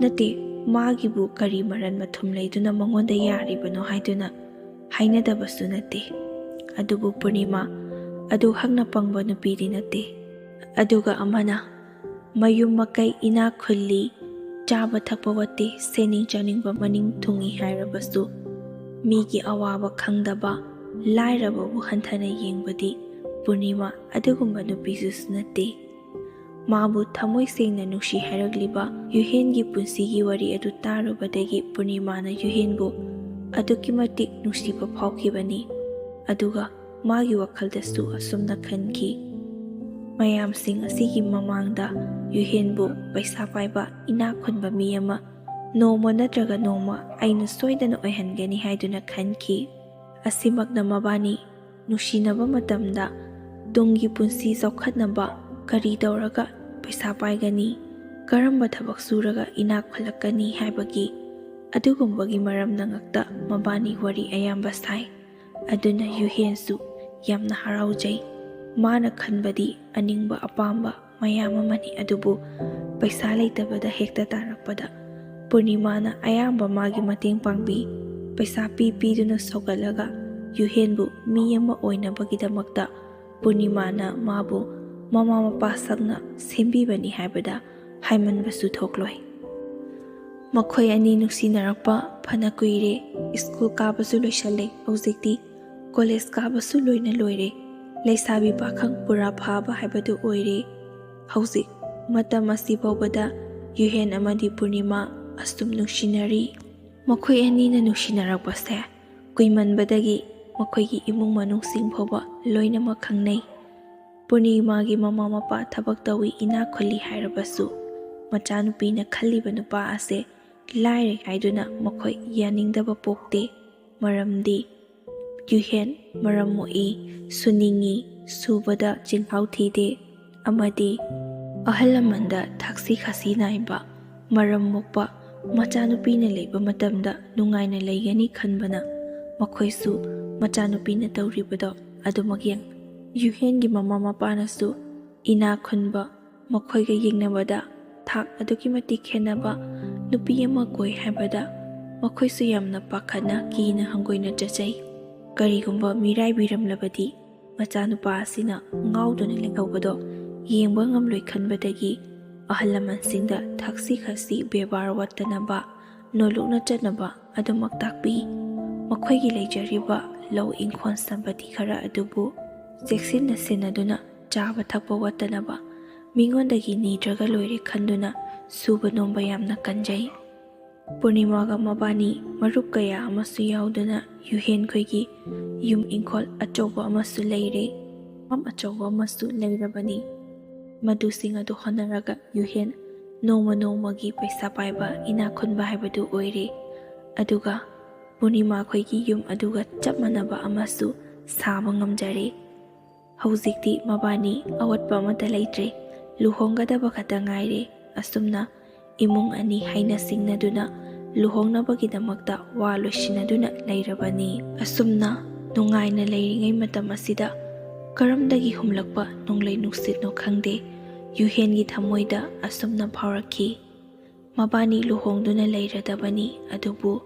ꯅꯠꯇꯦ, ꯃꯥꯒꯤꯕꯨ ꯀꯔꯤ ꯃꯔꯟ ꯃꯊꯨꯝ ꯂꯩꯗꯨꯅ ꯃꯉꯣꯟꯗ ꯌꯥꯔꯤꯕꯅꯣ ꯍꯥꯏꯗꯨꯅ ꯍꯥꯏꯅꯗꯕꯁꯨ ꯅꯠꯇꯦ꯫ ꯑꯗꯨꯕꯨ ꯄꯨꯔꯅꯤꯃꯥ ꯑꯗꯨ ꯍꯛꯅ ꯄꯪꯕ ꯅꯨꯄꯤꯗꯤ ꯅꯠꯇꯦ꯫ ꯑꯗꯨꯒ ꯑꯃꯅ ꯃꯌꯨꯝ ꯃꯀꯩ ꯏꯅꯥꯛ ꯈꯨꯜꯂꯤ, ꯆꯥꯕ ꯊꯛꯄ ꯋꯥꯠꯇꯦ, ꯁꯦꯠꯅꯤꯡ ꯆꯥꯅꯤꯡꯕ ꯃꯅꯤꯡ ꯊꯨꯡꯏ ꯍꯥꯏꯔꯕꯁꯨ ꯃꯤꯒꯤ ꯑꯋꯥꯕ ꯈꯪꯗꯕ, ꯂꯥꯏꯔꯕꯕꯨ ꯍꯟꯊꯅ ꯌꯦꯡꯕꯗꯤ ꯄꯨꯔꯅꯤꯃꯥ ꯑꯗꯨꯒꯨꯝꯕ ꯅꯨꯄꯤꯁꯨ ꯅꯠꯇꯦ꯫ ꯃꯥꯕꯨ ꯊꯃꯣꯏ ꯁꯦꯡꯅ ꯅꯨꯡꯁꯤ ꯍꯥꯏꯔꯛꯂꯤꯕ ꯌꯨꯍꯦꯟꯒꯤ ꯄꯨꯟꯁꯤꯒꯤ ꯋꯥꯔꯤ ꯑꯗꯨ ꯇꯥꯔꯨꯕꯗꯒꯤ ꯄꯨꯔꯅꯤꯃꯥꯅ ꯌꯨꯍꯦꯟꯕꯨ ꯑꯗꯨꯛꯀꯤ ꯃꯇꯤꯛ ꯅꯨꯡꯁꯤꯕ ꯐꯥꯎꯈꯤꯕꯅꯤ꯫ ꯑꯗꯨꯒ ꯃꯥꯒꯤ ꯋꯥꯈꯜꯗꯁꯨ ꯑꯁꯨꯝꯅ ꯈꯟꯈꯤ, "ꯃꯌꯥꯝꯁꯤꯡ ꯑꯁꯤꯒꯤ ꯃꯃꯥꯡꯗ ꯌꯨꯍꯦꯟꯕꯨ ꯄꯩꯁꯥ ꯄꯥꯏꯕ ꯏꯅꯥꯛ ꯈꯨꯟꯕ ꯃꯤ ꯑꯃ ꯅꯣꯡꯃ ꯅꯠꯇ꯭ꯔꯒ ꯅꯣꯡꯃ ꯑꯩꯅ ꯁꯣꯏꯗꯅ ꯑꯣꯏꯍꯟꯒꯅꯤ" ꯍꯥꯏꯗꯨꯅ ꯈꯟꯈꯤ꯫ ꯑꯁꯤꯃꯛꯅ ꯃꯕꯥꯅꯤ ꯅꯨꯡꯁꯤꯅꯕ ꯃꯇꯝꯗ ꯇꯨꯡꯒꯤ ꯄꯨꯟꯁꯤ ꯆꯥꯎꯈꯠꯅꯕ ꯀꯔꯤ ꯇꯧꯔꯒ ꯄꯩꯁꯥ ꯄꯥꯏꯒꯅꯤ, ꯀꯔꯝꯕ ꯊꯕꯛ ꯁꯨꯔꯒ ꯏꯅꯥꯛ ꯈꯨꯜꯂꯛꯀꯅꯤ ꯍꯥꯏꯕꯒꯤ ꯑꯗꯨꯒꯨꯝꯕꯒꯤ ꯃꯔꯝꯗ ꯉꯥꯛꯇ ꯃꯕꯥꯅꯤ ꯋꯥꯔꯤ ꯑꯌꯥꯝꯕ ꯁꯥꯏ꯫ ꯑꯗꯨꯅ ꯌꯨꯍꯦꯟꯁꯨ ꯌꯥꯝꯅ ꯍꯔꯥꯎꯖꯩ꯫ ꯃꯥꯅ ꯈꯟꯕꯗꯤ ꯑꯅꯤꯡꯕ ꯑꯄꯥꯝꯕ ꯃꯌꯥꯝ ꯑꯃꯅꯤ, ꯑꯗꯨꯕꯨ ꯄꯩꯁꯥ ꯂꯩꯇꯕꯗ ꯍꯦꯛꯇ ꯇꯥꯔꯛꯄꯗ ꯄꯨꯔꯅꯤꯃꯥꯅ ꯑꯌꯥꯝꯕ ꯃꯥꯒꯤ ꯃꯇꯦꯡ ꯄꯥꯡꯕꯤ꯫ ꯄꯩꯁꯥ ꯄꯤ ꯄꯤꯗꯨꯅ ꯁꯧꯒꯠꯂꯒ ꯌꯨꯍꯦꯟꯕꯨ ꯃꯤ ꯑꯃ ꯑꯣꯏꯅꯕꯒꯤꯗꯃꯛꯇ ꯄꯨꯔꯅꯤꯃꯥꯅ ꯃꯥꯕꯨ ꯃꯃꯥ ꯃꯄꯥ ꯁꯛꯅ ꯁꯦꯝꯕꯤꯕꯅꯤ ꯍꯥꯏꯕꯗ ꯍꯥꯏꯃꯟꯕꯁꯨ ꯊꯣꯛꯂꯣꯏ꯫ ꯃꯈꯣꯏ ꯑꯅꯤ ꯅꯨꯡꯁꯤꯅꯔꯛꯄ ꯐꯅ ꯀꯨꯏꯔꯦ꯫ ꯁ꯭ꯀꯨꯜ ꯀꯥꯕꯁꯨ ꯂꯣꯏꯁꯜꯂꯦ꯫ ꯍꯧꯖꯤꯛꯇꯤ ꯀꯣꯂꯦꯖ ꯀꯥꯕꯁꯨ ꯂꯣꯏꯅ ꯂꯣꯏꯔꯦ꯫ ꯂꯩꯁꯥꯕꯤ ꯄꯥꯈꯪ ꯄꯨꯔꯥ ꯐꯥꯕ ꯍꯥꯏꯕꯗꯨ ꯑꯣꯏꯔꯦ꯫ ꯍꯧꯖꯤꯛ ꯃꯇꯝ ꯑꯁꯤ ꯐꯥꯎꯕꯗ ꯌꯨꯍꯦꯟ ꯑꯃꯗꯤ ꯄꯨꯔꯅꯤꯃꯥ ꯑꯁꯨꯝ ꯅꯨꯡꯁꯤꯅꯔꯤ꯫ ꯃꯈꯣꯏ ꯑꯅꯤꯅ ꯅꯨꯡꯁꯤꯅꯔꯛꯄꯁꯦ ꯀꯨꯏꯃꯟꯕꯗꯒꯤ ꯃꯈꯣꯏꯒꯤ ꯏꯃꯨꯡ ꯃꯅꯨꯡꯁꯤꯡ ꯐꯥꯎꯕ ꯂꯣꯏꯅꯃꯛ ꯈꯪꯅꯩ꯫ ꯄꯨꯔꯅꯤꯃꯥꯒꯤ ꯃꯃꯥ ꯃꯄꯥ ꯊꯕꯛ ꯇꯧꯏ, ꯏꯅꯥꯛ ꯈꯨꯜꯂꯤ ꯍꯥꯏꯔꯕꯁꯨ ꯃꯆꯥꯅꯨꯄꯤꯅ ꯈꯜꯂꯤꯕ ꯅꯨꯄꯥ ꯑꯁꯦ ꯂꯥꯏꯔꯩ ꯍꯥꯏꯗꯨꯅ ꯃꯈꯣꯏ ꯌꯥꯅꯤꯡꯗꯕ ꯄꯣꯛꯇꯦ꯫ ꯃꯔꯝꯗꯤ ꯌꯨꯍꯦꯟ ꯃꯔꯝ ꯃꯣꯛꯏ, ꯁꯨꯅꯤꯡꯏ, ꯁꯨꯕꯗ ꯆꯤꯜꯍꯥꯎ ꯊꯤꯗꯦ ꯑꯃꯗꯤ ꯑꯍꯜ ꯂꯃꯟꯗ ꯊꯛꯁꯤ ꯈꯥꯁꯤ ꯅꯥꯏꯕ, ꯃꯔꯝ ꯃꯣꯛꯄ ꯃꯆꯥꯅꯨꯄꯤꯅ ꯂꯩꯕ ꯃꯇꯝꯗ ꯅꯨꯡꯉꯥꯏꯅ ꯂꯩꯒꯅꯤ ꯈꯟꯕꯅ ꯃꯈꯣꯏꯁꯨ ꯃꯆꯥꯅꯨꯄꯤꯅ ꯇꯧꯔꯤꯕꯗꯣ ꯑꯗꯨꯃꯛ ꯌꯥꯏ꯫ ꯌꯨꯍꯦꯟꯒꯤ ꯃꯃꯥ ꯃꯄꯥꯅꯁꯨ ꯏꯅꯥꯛ ꯈꯨꯟꯕ, ꯃꯈꯣꯏꯒ ꯌꯦꯡꯅꯕꯗ ꯊꯥꯛ ꯑꯗꯨꯛꯀꯤ ꯃꯇꯤꯛ ꯈꯦꯟꯅꯕ ꯅꯨꯄꯤ ꯑꯃ ꯀꯣꯏ ꯍꯥꯏꯕꯗ ꯃꯈꯣꯏꯁꯨ ꯌꯥꯝꯅ ꯄꯥꯈꯠꯅ ꯀꯤꯅ ꯍꯪꯒꯣꯏꯅ ꯆꯠꯆꯩ꯫ ꯀꯔꯤꯒꯨꯝꯕ ꯃꯤꯔꯥꯏꯕꯤꯔꯝꯂꯕꯗꯤ ꯃꯆꯥꯅꯨꯄꯥ ꯑꯁꯤꯅ ꯉꯥꯎꯗꯨꯅ ꯂꯩꯍꯧꯕꯗꯣ ꯌꯦꯡꯕ ꯉꯝꯂꯣꯏ ꯈꯟꯕꯗꯒꯤ ꯑꯍꯜ ꯂꯃꯟꯁꯤꯡꯗ ꯊꯛꯁꯤ ꯈꯥꯁꯤ, ꯕꯦꯕꯥꯔ ꯋꯥꯠꯇꯅꯕ, ꯅꯣꯂꯨꯛꯅ ꯆꯠꯅꯕ ꯑꯗꯨꯃꯛ ꯇꯥꯛꯄꯤ꯫ ꯃꯈꯣꯏꯒꯤ ꯂꯩꯖꯔꯤꯕ ꯂꯧ ꯏꯪꯈꯣꯜ ꯁꯝꯄꯇꯤ ꯈꯔ ꯑꯗꯨꯕꯨ ꯆꯦꯛꯁꯤꯟꯅ ꯁꯦꯟꯅꯗꯨꯅ ꯆꯥꯕ ꯊꯛꯄ ꯋꯥꯠꯇꯅꯕ ꯃꯤꯉꯣꯟꯗꯒꯤ ꯅꯤꯗ꯭ꯔꯒ ꯂꯣꯏꯔꯦ ꯈꯟꯗꯨꯅ ꯁꯨꯕ ꯅꯣꯝꯕ ꯌꯥꯝꯅ ꯀꯟꯖꯩ꯫ ꯄꯨꯔꯅꯤꯃꯥꯒ ꯃꯕꯥꯅꯤ ꯃꯔꯨꯞ ꯀꯌꯥ ꯑꯃꯁꯨ ꯌꯥꯎꯗꯨꯅ ꯌꯨꯍꯦꯟꯈꯣꯏꯒꯤ ꯌꯨꯝ ꯏꯪꯈꯣꯜ ꯑꯆꯧꯕ ꯑꯃꯁꯨ ꯂꯩꯔꯦ, ꯐꯥꯝ ꯑꯆꯧꯕ ꯑꯃꯁꯨ ꯂꯩꯔꯕꯅꯤ꯫ ꯃꯗꯨꯁꯤꯡ ꯑꯗꯨ ꯍꯣꯠꯅꯔꯒ ꯌꯨꯍꯦꯟ ꯅꯣꯡꯃ ꯅꯣꯡꯃꯒꯤ ꯄꯩꯁꯥ ꯄꯥꯏꯕ ꯏꯅꯥꯛ ꯈꯨꯟꯕ ꯍꯥꯏꯕꯗꯨ ꯑꯣꯏꯔꯦ꯫ ꯑꯗꯨꯒ ꯄꯨꯔꯅꯤꯃꯥꯈꯣꯏꯒꯤ ꯌꯨꯝ ꯑꯗꯨꯒ ꯆꯞ ꯃꯥꯟꯅꯕ ꯑꯃꯁꯨ ꯁꯥꯕ ꯉꯝꯖꯔꯦ꯫ ꯍꯧꯖꯤꯛꯇꯤ ꯃꯕꯥꯅꯤ ꯑꯋꯥꯠꯄ ꯑꯃꯠꯇ ꯂꯩꯇ꯭ꯔꯦ, ꯂꯨꯍꯣꯡꯒꯗꯕ ꯈꯛꯇ ꯉꯥꯏꯔꯦ꯫ ꯑꯁꯨꯝꯅ ꯏꯃꯨꯡ ꯑꯅꯤ ꯍꯥꯏꯅ ꯁꯤꯡꯅꯗꯨꯅ ꯂꯨꯍꯣꯡꯅꯕꯒꯤꯗꯃꯛꯇ ꯋꯥ ꯂꯣꯏꯁꯤꯟꯅꯗꯨꯅ ꯂꯩꯔꯕꯅꯤ꯫ ꯑꯁꯨꯝꯅ ꯅꯨꯡꯉꯥꯏꯅ ꯂꯩꯔꯤꯉꯩ ꯃꯇꯝ ꯑꯁꯤꯗ ꯀꯔꯝꯗꯒꯤ ꯍꯨꯝꯂꯛꯄ ꯅꯣꯡꯂꯩ ꯅꯨꯡꯁꯤꯠꯅꯣ ꯈꯪꯗꯦ, ꯌꯨꯍꯦꯟꯒꯤ ꯊꯃꯣꯏꯗ ꯑꯁꯨꯝꯅ ꯐꯥꯎꯔꯛꯈꯤ꯫ ꯃꯕꯥꯅꯤ ꯂꯨꯍꯣꯡꯗꯨꯅ ꯂꯩꯔꯗꯕꯅꯤ, ꯑꯗꯨꯕꯨ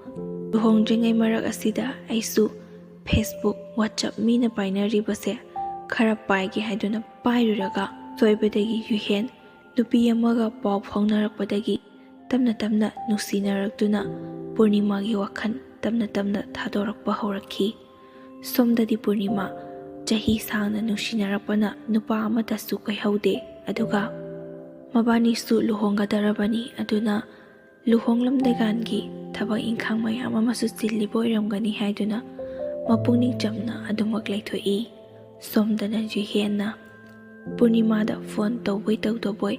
ꯂꯨꯍꯣꯡꯗ꯭ꯔꯤꯉꯩ ꯃꯔꯛ ꯑꯁꯤꯗ ꯑꯩꯁꯨ Facebook, WhatsApp ꯃꯤꯅ ꯄꯥꯏꯅꯔꯤꯕꯁꯦ ꯈꯔ ꯄꯥꯏꯒꯦ ꯍꯥꯏꯗꯨꯅ ꯄꯥꯏꯔꯨꯔꯒ ꯁꯣꯏꯕꯗꯒꯤ ꯌꯨꯍꯦꯟ ꯅꯨꯄꯤ ꯑꯃꯒ ꯄꯥꯎ ꯐꯥꯎꯅꯔꯛꯄꯗꯒꯤ ꯇꯞꯅ ꯇꯞꯅ ꯅꯨꯡꯁꯤꯅꯔꯛꯇꯨꯅ ꯄꯨꯔꯅꯤꯃꯥꯒꯤ ꯋꯥꯈꯜ ꯇꯞꯅ ꯇꯞꯅ ꯊꯥꯗꯣꯔꯛꯄ ꯍꯧꯔꯛꯈꯤ꯫ ꯁꯣꯝꯗꯗꯤ ꯄꯨꯔꯅꯤꯃꯥ ꯆꯍꯤ ꯁꯥꯡꯅ ꯅꯨꯡꯁꯤꯅꯔꯛꯄꯅ ꯅꯨꯄꯥ ꯑꯃꯠꯇꯁꯨ ꯀꯣꯏꯍꯧꯗꯦ꯫ ꯑꯗꯨꯒ ꯃꯕꯥꯅꯤꯁꯨ ꯂꯨꯍꯣꯡꯒꯗꯧꯔꯕꯅꯤ꯫ ꯑꯗꯨꯅ ꯂꯨꯍꯣꯡꯂꯝꯗꯥꯏꯀꯥꯟꯒꯤ ꯊꯕꯛ ꯏꯪꯈꯥꯡ ꯃꯌꯥꯝ ꯑꯃꯁꯨ ꯆꯤꯜꯂꯤꯕ ꯑꯣꯏꯔꯝꯒꯅꯤ ꯍꯥꯏꯗꯨꯅ ꯃꯄꯨꯛꯅꯤꯡ ꯆꯝꯅ ꯑꯗꯨꯃꯛ ꯂꯩꯊꯣꯛꯏ꯫ ꯁꯣꯝꯗꯅ ꯌꯨꯍꯦꯟꯅ ꯄꯨꯔꯅꯤꯃꯥꯗ ꯐꯣꯟ ꯇꯧꯕꯣꯏ ꯇꯧꯗꯕꯣꯏ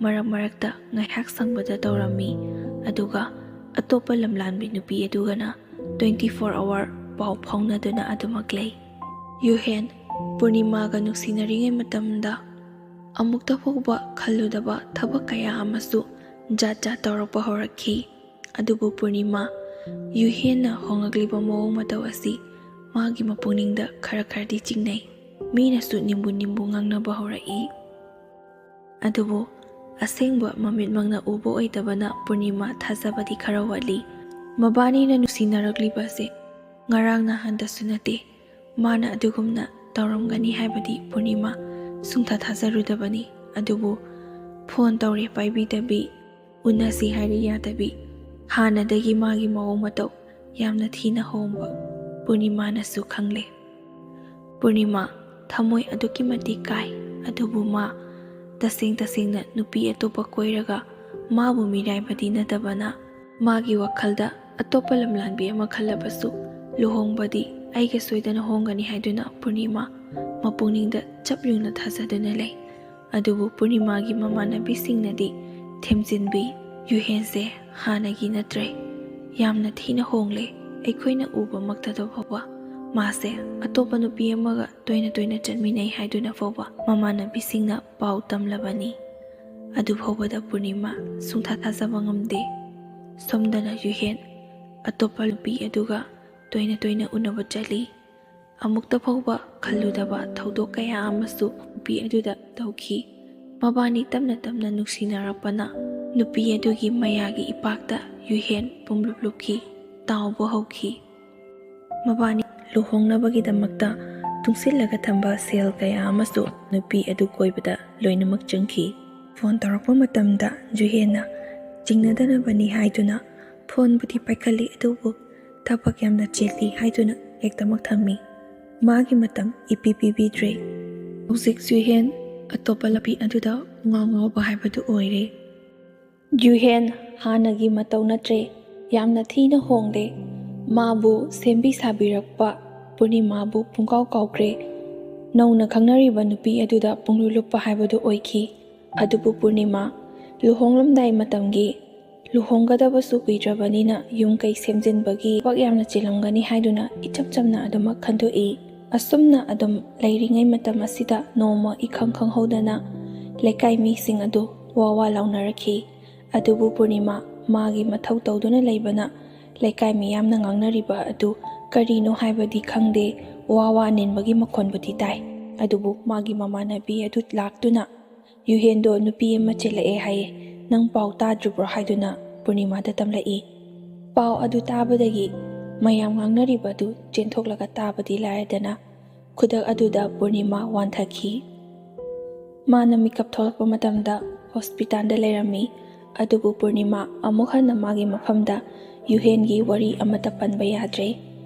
ꯃꯔꯛ ꯃꯔꯛꯇ ꯉꯥꯏꯍꯥꯛ ꯁꯪꯕꯗ ꯇꯧꯔꯝꯃꯤ꯫ ꯑꯗꯨꯒ ꯑꯇꯣꯞꯄ ꯂꯝꯂꯥꯟꯕꯤ ꯅꯨꯄꯤ ꯑꯗꯨꯒꯅ twenty four hour ꯄꯥꯎ ꯐꯥꯎꯅꯗꯨꯅ ꯑꯗꯨꯃꯛ ꯂꯩ꯫ ꯌꯨꯍꯦꯟ ꯄꯨꯔꯅꯤꯃꯥꯒ ꯅꯨꯡꯁꯤꯅꯔꯤꯉꯩ ꯃꯇꯝꯗ ꯑꯃꯨꯛꯇ ꯐꯥꯎꯕ ꯈꯜꯂꯨꯗꯕ ꯊꯕꯛ ꯀꯌꯥ ꯑꯃꯁꯨ ꯖꯥꯠ ꯖꯥꯠ ꯇꯧꯔꯛꯄ ꯍꯧꯔꯛꯈꯤ꯫ ꯑꯗꯨꯕꯨ ꯄꯨꯔꯅꯤꯃꯥ, ꯌꯨꯍꯦꯟꯅ ꯍꯣꯡꯂꯛꯂꯤꯕ ꯃꯑꯣꯡ ꯃꯇꯧ ꯑꯁꯤ ꯃꯥꯒꯤ ꯃꯄꯨꯛꯅꯤꯡꯗ ꯈꯔ ꯈꯔꯗꯤ ꯆꯤꯡꯅꯩ꯫ ꯃꯤꯅꯁꯨ ꯅꯤꯝꯕꯨ ꯅꯤꯝꯕꯨ ꯉꯥꯡꯅꯕ ꯍꯧꯔꯛꯏ꯫ ꯑꯗꯨꯕꯨ ꯑꯁꯦꯡꯕ ꯃꯃꯤꯠꯃꯛꯅ ꯎꯕ ꯑꯣꯏꯗꯕꯅ ꯄꯨꯔꯅꯤꯃꯥ ꯊꯥꯖꯕꯗꯤ ꯈꯔ ꯋꯥꯠꯂꯤ꯫ ꯃꯕꯥꯅꯤꯅ ꯅꯨꯡꯁꯤꯅꯔꯛꯂꯤꯕ ꯑꯁꯤ ꯉꯔꯥꯡ ꯅꯍꯥꯟꯗꯁꯨ ꯅꯠꯇꯦ꯫ ꯃꯥꯅ ꯑꯗꯨꯒꯨꯝꯅ ꯇꯧꯔꯝꯒꯅꯤ ꯍꯥꯏꯕꯗꯤ ꯄꯨꯔꯅꯤꯃꯥ ꯁꯨꯡꯊꯥ ꯊꯥꯖꯔꯨꯗꯕꯅꯤ꯫ ꯑꯗꯨꯕꯨ ꯐꯣꯟ ꯇꯧꯔꯦ ꯄꯥꯏꯕꯤꯗꯕꯤ, ꯎꯅꯁꯤ ꯍꯥꯏꯔꯦ ꯌꯥꯗꯕꯤ, ꯍꯥꯟꯅꯗꯒꯤ ꯃꯥꯒꯤ ꯃꯑꯣꯡ ꯃꯇꯧ ꯌꯥꯝꯅ ꯊꯤꯅ ꯍꯣꯡꯕ ꯄꯨꯔꯅꯤꯃꯥꯅꯁꯨ ꯈꯪꯂꯦ꯫ ꯄꯨꯔꯅꯤꯃꯥ ꯊꯃꯣꯏ ꯑꯗꯨꯛꯀꯤ ꯃꯇꯤꯛ ꯀꯥꯏ꯫ ꯑꯗꯨꯕꯨ ꯃꯥ ꯇꯁꯦꯡ ꯇꯁꯦꯡꯅ ꯅꯨꯄꯤ ꯑꯇꯣꯞꯄ ꯀꯣꯏꯔꯒ ꯃꯥꯕꯨ ꯃꯤꯔꯥꯏꯕꯗꯤ ꯅꯠꯇꯕꯅ, ꯃꯥꯒꯤ ꯋꯥꯈꯜꯗ ꯑꯇꯣꯞꯄ ꯂꯝꯂꯥꯟꯕꯤ ꯑꯃ ꯈꯜꯂꯕꯁꯨ ꯂꯨꯍꯣꯡꯕꯗꯤ ꯑꯩꯒ ꯁꯣꯏꯗꯅ ꯍꯣꯡꯒꯅꯤ ꯍꯥꯏꯗꯨꯅ ꯄꯨꯔꯅꯤꯃꯥ ꯃꯄꯨꯛꯅꯤꯡꯗ ꯆꯞ ꯌꯨꯡꯅ ꯊꯥꯖꯗꯨꯅ ꯂꯩ꯫ ꯑꯗꯨꯕꯨ ꯄꯨꯔꯅꯤꯃꯥꯒꯤ ꯃꯃꯥꯟꯅꯕꯤꯁꯤꯡꯅꯗꯤ ꯊꯦꯝꯖꯤꯟꯕꯤ, "ꯌꯨꯍꯦꯟꯁꯦ ꯍꯥꯟꯅꯒꯤ ꯅꯠꯇ꯭ꯔꯦ, ꯌꯥꯝꯅ ꯊꯤꯅ ꯍꯣꯡꯂꯦ꯫ ꯑꯩꯈꯣꯏꯅ ꯎꯕꯃꯛꯇꯗ ꯐꯥꯎꯕ ꯃꯥꯁꯦ ꯑꯇꯣꯞꯄ ꯅꯨꯄꯤ ꯑꯃꯒ ꯇꯣꯏꯅ ꯇꯣꯏꯅ ꯆꯠꯃꯤꯟꯅꯩ" ꯍꯥꯏꯗꯨꯅ ꯐꯥꯎꯕ ꯃꯃꯥꯟꯅꯕꯤꯁꯤꯡꯅ ꯄꯥꯎ ꯇꯝꯂꯕꯅꯤ꯫ ꯑꯗꯨ ꯐꯥꯎꯕꯗ ꯄꯨꯔꯅꯤꯃꯥ ꯁꯨꯡꯊꯥ ꯊꯥꯖꯕ ꯉꯝꯗꯦ꯫ ꯁꯣꯝꯗꯅ ꯌꯨꯍꯦꯟ ꯑꯇꯣꯞꯄ ꯅꯨꯄꯤ ꯑꯗꯨꯒ ꯇꯣꯏꯅ ꯇꯣꯏꯅ ꯎꯅꯕ ꯆꯠꯂꯤ꯫ ꯑꯃꯨꯛꯇ ꯐꯥꯎꯕ ꯈꯜꯂꯨꯗꯕ ꯊꯧꯗꯣꯛ ꯀꯌꯥ ꯑꯃꯁꯨ ꯅꯨꯄꯤ ꯑꯗꯨꯗ ꯇꯧꯈꯤ꯫ ꯃꯕꯥꯅꯤ ꯇꯞꯅ ꯇꯞꯅ ꯅꯨꯡꯁꯤꯅꯔꯛꯄꯅ ꯅꯨꯄꯤ ꯑꯗꯨꯒꯤ ꯃꯌꯥꯒꯤ ꯏꯄꯥꯛꯇ ꯌꯨꯍꯦꯟ ꯄꯨꯝꯂꯨꯞ ꯂꯨꯞꯈꯤ, ꯇꯥꯎꯕ ꯍꯧꯈꯤ꯫ ꯃꯕꯥꯅꯤ ꯂꯨꯍꯣꯡꯅꯕꯒꯤꯗꯃꯛꯇ ꯇꯨꯡꯁꯤꯜꯂꯒ ꯊꯝꯕ ꯁꯦꯜ ꯀꯌꯥ ꯑꯃꯁꯨ ꯅꯨꯄꯤ ꯑꯗꯨ ꯀꯣꯏꯕꯗ ꯂꯣꯏꯅꯃꯛ ꯆꯪꯈꯤ꯫ ꯐꯣꯟ ꯇꯧꯔꯛꯄ ꯃꯇꯝꯗ ꯖꯨꯍꯦꯟꯅ ꯆꯤꯡꯅꯗꯅꯕꯅꯤ ꯍꯥꯏꯗꯨꯅ ꯐꯣꯟꯕꯨꯗꯤ ꯄꯥꯏꯈꯠꯂꯤ, ꯑꯗꯨꯕꯨ ꯊꯕꯛ ꯌꯥꯝꯅ ꯆꯤꯜꯂꯤ ꯍꯥꯏꯗꯨꯅ ꯍꯦꯛꯇꯃꯛ ꯊꯝꯃꯤ꯫ ꯃꯥꯒꯤ ꯃꯇꯝ ꯏꯄꯤ ꯄꯤꯕꯤꯗ꯭ꯔꯦ꯫ ꯍꯧꯖꯤꯛ ꯖꯨꯍꯦꯟ ꯑꯇꯣꯞꯄ ꯂꯝꯕꯤ ꯑꯗꯨꯗ ꯉꯥꯎ ꯉꯥꯎꯕ ꯍꯥꯏꯕꯗꯨ ꯑꯣꯏꯔꯦ꯫ ꯖꯨꯍꯦꯟ ꯍꯥꯟꯅꯒꯤ ꯃꯇꯧ ꯅꯠꯇ꯭ꯔꯦ, ꯌꯥꯝꯅ ꯊꯤꯅ ꯍꯣꯡꯂꯦ꯫ ꯃꯥꯕꯨ ꯁꯦꯝꯕꯤ ꯁꯥꯕꯤꯔꯛꯄ ꯄꯨꯔꯅꯤꯃꯥꯕꯨ ꯄꯨꯡꯀꯥꯎ ꯀꯥꯎꯈ꯭ꯔꯦ꯫ ꯅꯧꯅ ꯈꯪꯅꯔꯤꯕ ꯅꯨꯄꯤ ꯑꯗꯨꯗ ꯄꯨꯡꯂꯨꯞ ꯂꯨꯞꯄ ꯍꯥꯏꯕꯗꯨ ꯑꯣꯏꯈꯤ꯫ ꯑꯗꯨꯕꯨ ꯄꯨꯔꯅꯤꯃꯥ ꯂꯨꯍꯣꯡꯂꯝꯗꯥꯏ ꯃꯇꯝꯒꯤ, ꯂꯨꯍꯣꯡꯒꯗꯕꯁꯨ ꯀꯨꯏꯗ꯭ꯔꯕꯅꯤꯅ ꯌꯨꯝ ꯀꯩ ꯁꯦꯝꯖꯤꯟꯕꯒꯤ ꯊꯕꯛ ꯌꯥꯝꯅ ꯆꯤꯜꯂꯝꯒꯅꯤ ꯍꯥꯏꯗꯨꯅ ꯏꯆꯝ ꯆꯝꯅ ꯑꯗꯨꯃꯛ ꯈꯟꯗꯣꯛꯏ꯫ ꯑꯁꯨꯝꯅ ꯑꯗꯨꯝ ꯂꯩꯔꯤꯉꯩ ꯃꯇꯝ ꯑꯁꯤꯗ ꯅꯣꯡꯃ ꯏꯈꯪ ꯈꯪꯍꯧꯗꯅ ꯂꯩꯀꯥꯏ ꯃꯤꯁꯤꯡ ꯑꯗꯨ ꯋꯥ ꯋꯥ ꯂꯥꯎꯅꯔꯛꯈꯤ꯫ ꯑꯗꯨꯕꯨ ꯄꯨꯔꯅꯤꯃꯥ ꯃꯥꯒꯤ ꯃꯊꯧ ꯇꯧꯗꯨꯅ ꯂꯩꯕꯅ ꯂꯩꯀꯥꯏ ꯃꯤꯌꯥꯝꯅ ꯉꯥꯡꯅꯔꯤꯕ ꯑꯗꯨ ꯀꯔꯤꯅꯣ ꯍꯥꯏꯕꯗꯤ ꯈꯪꯗꯦ, ꯋꯥ ꯋꯥ ꯅꯤꯟꯕꯒꯤ ꯃꯈꯣꯟꯕꯨꯗꯤ ꯇꯥꯏ꯫ ꯑꯗꯨꯕꯨ ꯃꯥꯒꯤ ꯃꯃꯥꯟꯅꯕꯤ ꯑꯗꯨ ꯂꯥꯛꯇꯨꯅ, "ꯌꯨꯍꯦꯟꯗꯣ ꯅꯨꯄꯤ ꯑꯃ ꯆꯦꯜꯂꯛꯑꯦ ꯍꯥꯏꯌꯦ, ꯅꯪ ꯄꯥꯎ ꯇꯥꯗ꯭ꯔꯤꯕ꯭ꯔꯣ?" ꯍꯥꯏꯗꯨꯅ ꯄꯨꯔꯅꯤꯃꯥꯗ ꯇꯝꯂꯛꯏ꯫ ꯄꯥꯎ ꯑꯗꯨ ꯇꯥꯕꯗꯒꯤ ꯃꯌꯥꯝ ꯉꯥꯡꯅꯔꯤꯕ ꯑꯗꯨ ꯆꯦꯟꯊꯣꯛꯂꯒ ꯇꯥꯕꯗꯤ ꯂꯥꯏꯔꯗꯅ, ꯈꯨꯗꯛ ꯑꯗꯨꯗ ꯄꯨꯔꯅꯤꯃꯥ ꯋꯥꯟꯊꯈꯤ꯫ ꯃꯥꯅ ꯃꯤꯀꯞ ꯊꯣꯛꯂꯛꯄ ꯃꯇꯝꯗ ꯍꯣꯁꯄꯤꯇꯥꯜꯗ ꯂꯩꯔꯝꯃꯤ꯫ ꯑꯗꯨꯕꯨ ꯄꯨꯔꯅꯤꯃꯥ ꯑꯃꯨꯛ ꯍꯟꯅ ꯃꯥꯒꯤ ꯃꯐꯝꯗ ꯌꯨꯍꯦꯟꯒꯤ ꯋꯥꯔꯤ ꯑꯃꯠꯇ ꯄꯟꯕ ꯌꯥꯗ꯭ꯔꯦ꯫